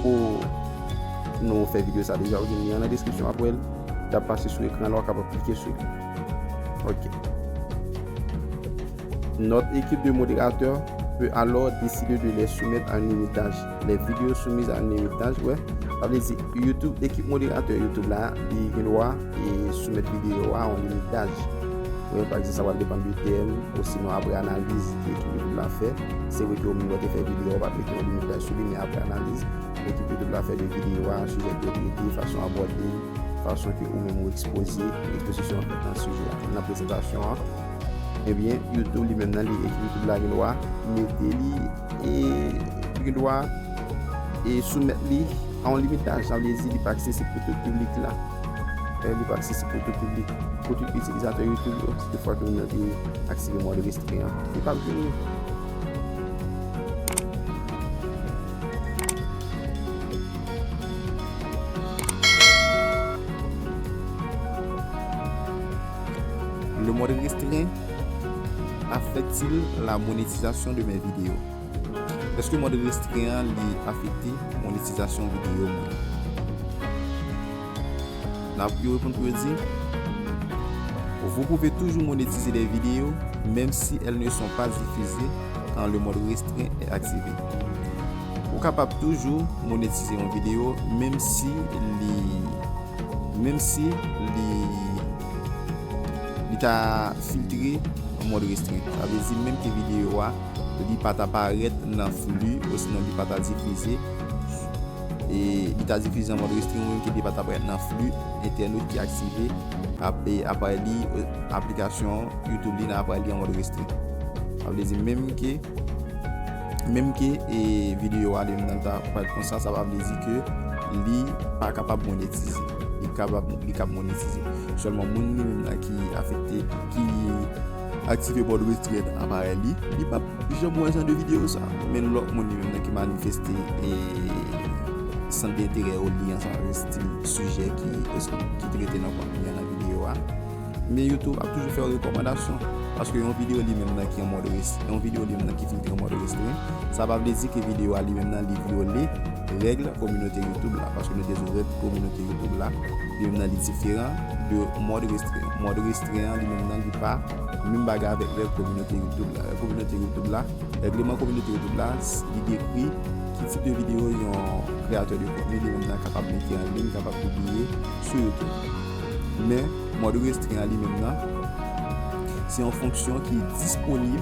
ou nou fè videyo sa deja, ou jwenn li an nan deskripsyon, apre l, l ap pase sou ekran la, ou kapab klike sou li. Ok. Notre équipe de modérateurs peut alors décider de les soumettre à une limite d'âge. Les vidéos soumises à une limite d'âge, wè. Sa vle di, YouTube, ekip moderatè YouTube la, li gen dwa e soumèt videyo a yon limit daj. Wè, pa egzanp, sa pral depann de tèm, osinon apre analiz ke ekip YouTube la fè. Se vre ke ou menm lè w te fè videyo a, ou pa t mete yon limit daj sou li, men apre analiz ekip YouTube la fè de videyo a, sijè ke yo trete, fason abòde l, fason ke ou menm ou ekspoze, ekspozisyon an fèt nan sijè a, nan prezantasyon an, ebyen, YouTube li menm nan li, ekip YouTube la gen dwa mete li, e li gen dwa e soumèt li a yon limit daj, sa vle di li pa aksesib pou tout piblik la. E li pa aksesib pou tout piblik, pou tout itilizatè YouTube yo, si toutfwa ke ou menm te aktive mòd restreyan, li p ap jwenn li. Le mode restreint affecte-t-il la monétisation de mes vidéos? Èske mòd restreyan an li afekte monetizasyon videyo mwen? N ap, yo reponn pou yo di, vous pouvez toujours monétiser des vidéos, même si elles ne sont pas diffusées quand le mode restreint est activé. Ou kapab toujou monetize yon videyo, menm si li, menm si li, li ta filtre an mòd restreint. Sa vle di, menm ke videyo a, li pa ta parèt nan fli, osinon li pa ta difize, e li ta difize an mòd restren, ou menm ki li pa ta pral nan fli entènot ki aktive ap, e, aparèy li, e, aplikasyon YouTube li nan aparèy li an mòd restren. Sa vle di menm ke, menm ke, e, videyo a li menm nan ta parèt konsa, sa pa vle di ke li pa kapab monetize. Li kapab, li kab monetize. Sèlman moun li menm nan ki afekte, ki aktive mòd restren aparèy li, li p ap janm wè jan de videyo sa. Men lòt moun li menm nan ki manifeste, e, sant de enterè yo li ansanm avèk stil sijè ki, ki trete nan kontni an nan videyo a. Men YouTube ap toujou fè w rekòmandasyon. Paske yon videyo li menm nan ki an mòd res-, yon videyo li menm nan ki filtre an mòd restren, sa pa vle di ke videyo a li menm nan li vyole règ kominote YouTube la. Paske nou te di w règ kominote YouTube la, li menm nan li diferan de mòd restren. Mòd restren an li menm nan li pa menm bagay avèk règ kominote YouTube la. Règ kominote YouTube la, règleman kominote YouTube la, s-, li dekri ki tip de videyo yon kreyatè de kontni li menm nan kapab mete an liy, kapab pibliye sou YouTube. Men, mòd restren an li menm nan, se yon fonksyon ki disponib,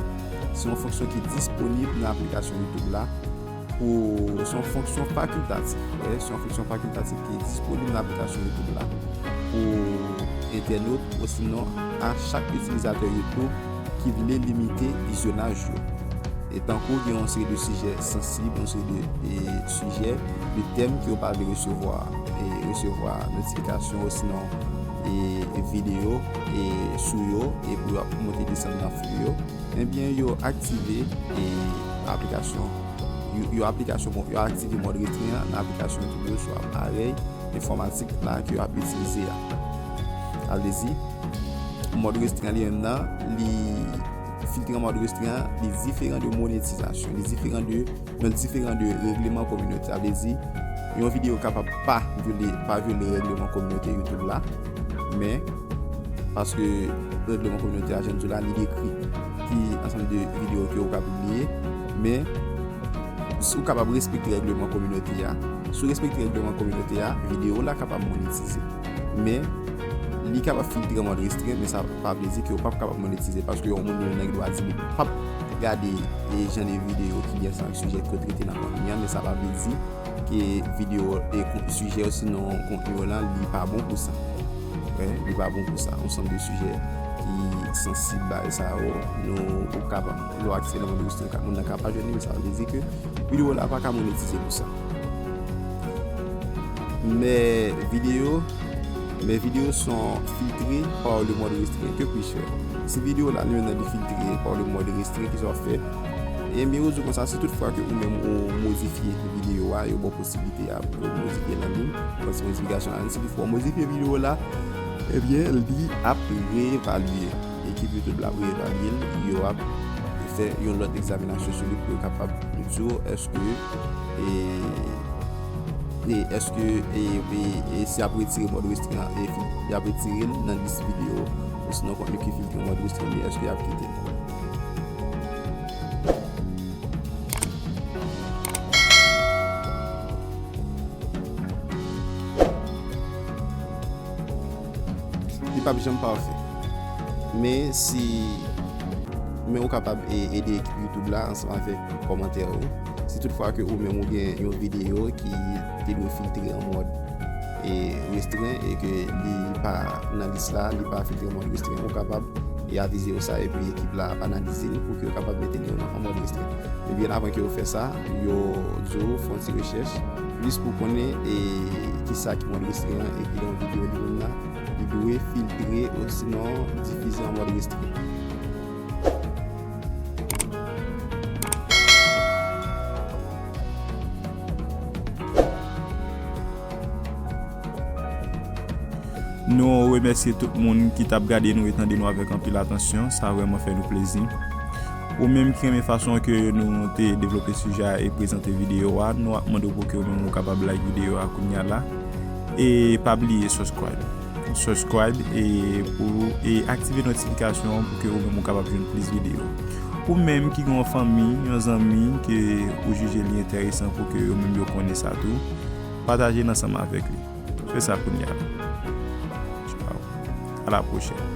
se yon fonksyon ki disponib nan aplikasyon YouTube la, pou, se yon fonksyon fakiltatif, wi, se yon fonksyon fakiltatif ki disponib nan aplikasyon YouTube la pou entènot, osinon a chak itilizatè YouTube ki vle limite vizyonaj yo. E tankou gen yon seri de sijè sansib, yon seri de, e, sijè, de tèm ke yo pa vle resevwa, e, resevwa notifikasyon osinon, e, videyo, e, sou yo, e pou yo ap monte desann nan fli yo, ebyen, yo aktive, e, aplikasyon, yo, yo aplikasyon, bon, yo aktive mòd restren an nan aplikasyon YouTube yo sou aparèy enfòmatik la ke yo ap itilize a. Sa vle di, mòd restren an li menm nan, li filtre an mòd restren an, li diferan de monetizasyon, li diferan de, men li diferan de règleman kominote. Sa vle di, yon videyo kapab pa vyole, pa vyole règleman kominote YouTube la, men paske règleman kominote a, jan m di w la, li dekri ki ansanm de videyo ke w ka pibliye, men si w kapab respekte règleman kominote a, si w respekte règleman kominote a, videyo w la kapab monetize. Men, li kapab filtre an mòd restren, men sa pa vle di ke w p ap kapab monetize, paske yon moun li menm nan gen dwa di li p ap gade, e, jan de videyo ki gen ansanm ak sijè ke w trete nan kontni an, men sa pa vle di ke videyo, e, kon-, sijè osinon kontni yo la, li pa bon pou sa. Wi, li pa bon pou sa. Yon ansanm de sijè ki sansib, bagay sa yo, nou, ou kapab, lè w aktive nan mòd restren, moun nan ka pa jwenn li, men sa vle di ke videyo la pa ka monetize pou sa. Men videyo, men videyo sont filtrées par le mode restreint. Que puis-je faire? Si videyo la, li menm nan li filtre par le mode restreint, kisa w ap fè? Ebyen, yo di w konsa, si tout fwa ke ou menm ou modifye videyo a, yo ba w posiblite a pou w modifye l an liy, fè ti modifikasyon an liy. Si tout fwa w modifye videyo la, ebyen, li ap reevalye. Ekip YouTube la ap reevalye l, yo ap fè yon lòt egzaminasyon sou li pou yo kapab di w èske, e, e èske, e, e, e si y ap retire mòd restren an, e fi-, y ap retire l nan lis videyo, osinon kontni ki filtre mòd restren li, èske y ap kite l. Li p ap janm pafè. Men si, men ou kapab e-, ede ekip YouTube la ansanm avèk kòmantè ou. Si tout fwa ke ou menm ou gen yon videyo ki te dwe filtre an mòd, e, restren e ke li pa nan lis la, li pa filtre an mòd restren, ou kapab e avize yo sa, epi ekip la ap analize l pou ke yo kapab mete l an mòd restren. Men byen avan ke yo fè sa, yo di w fè yon ti rechèch, plis pou konnen e kisa ki mòd restren an, e kilè yon videyo li menm nan, li dwe filtre osinon difize an mòd restren. Nou remèsye tout moun ki t ap gade nou e tande nou avèk anpil atansyon. Sa vrèman fè nou plezi. Ou menm ki renmen fason ke nou te devlope sijè a e prezante videyo a, nou ap mande w pou ke ou menm ou kapab like videyo a kounya la. E pa bliye subscribe. Subscribe e pou, e aktive notifikasyon an pou ke ou menm ou kapab jwenn plis videyo. Ou menm ki gen yon fanmi, yon zanmi ke ou jije li enteresan pou ke yo menm yo konnen sa tou, pataje l ansanm avèk li. Fè sa kounya. Ciao. À la prochaine.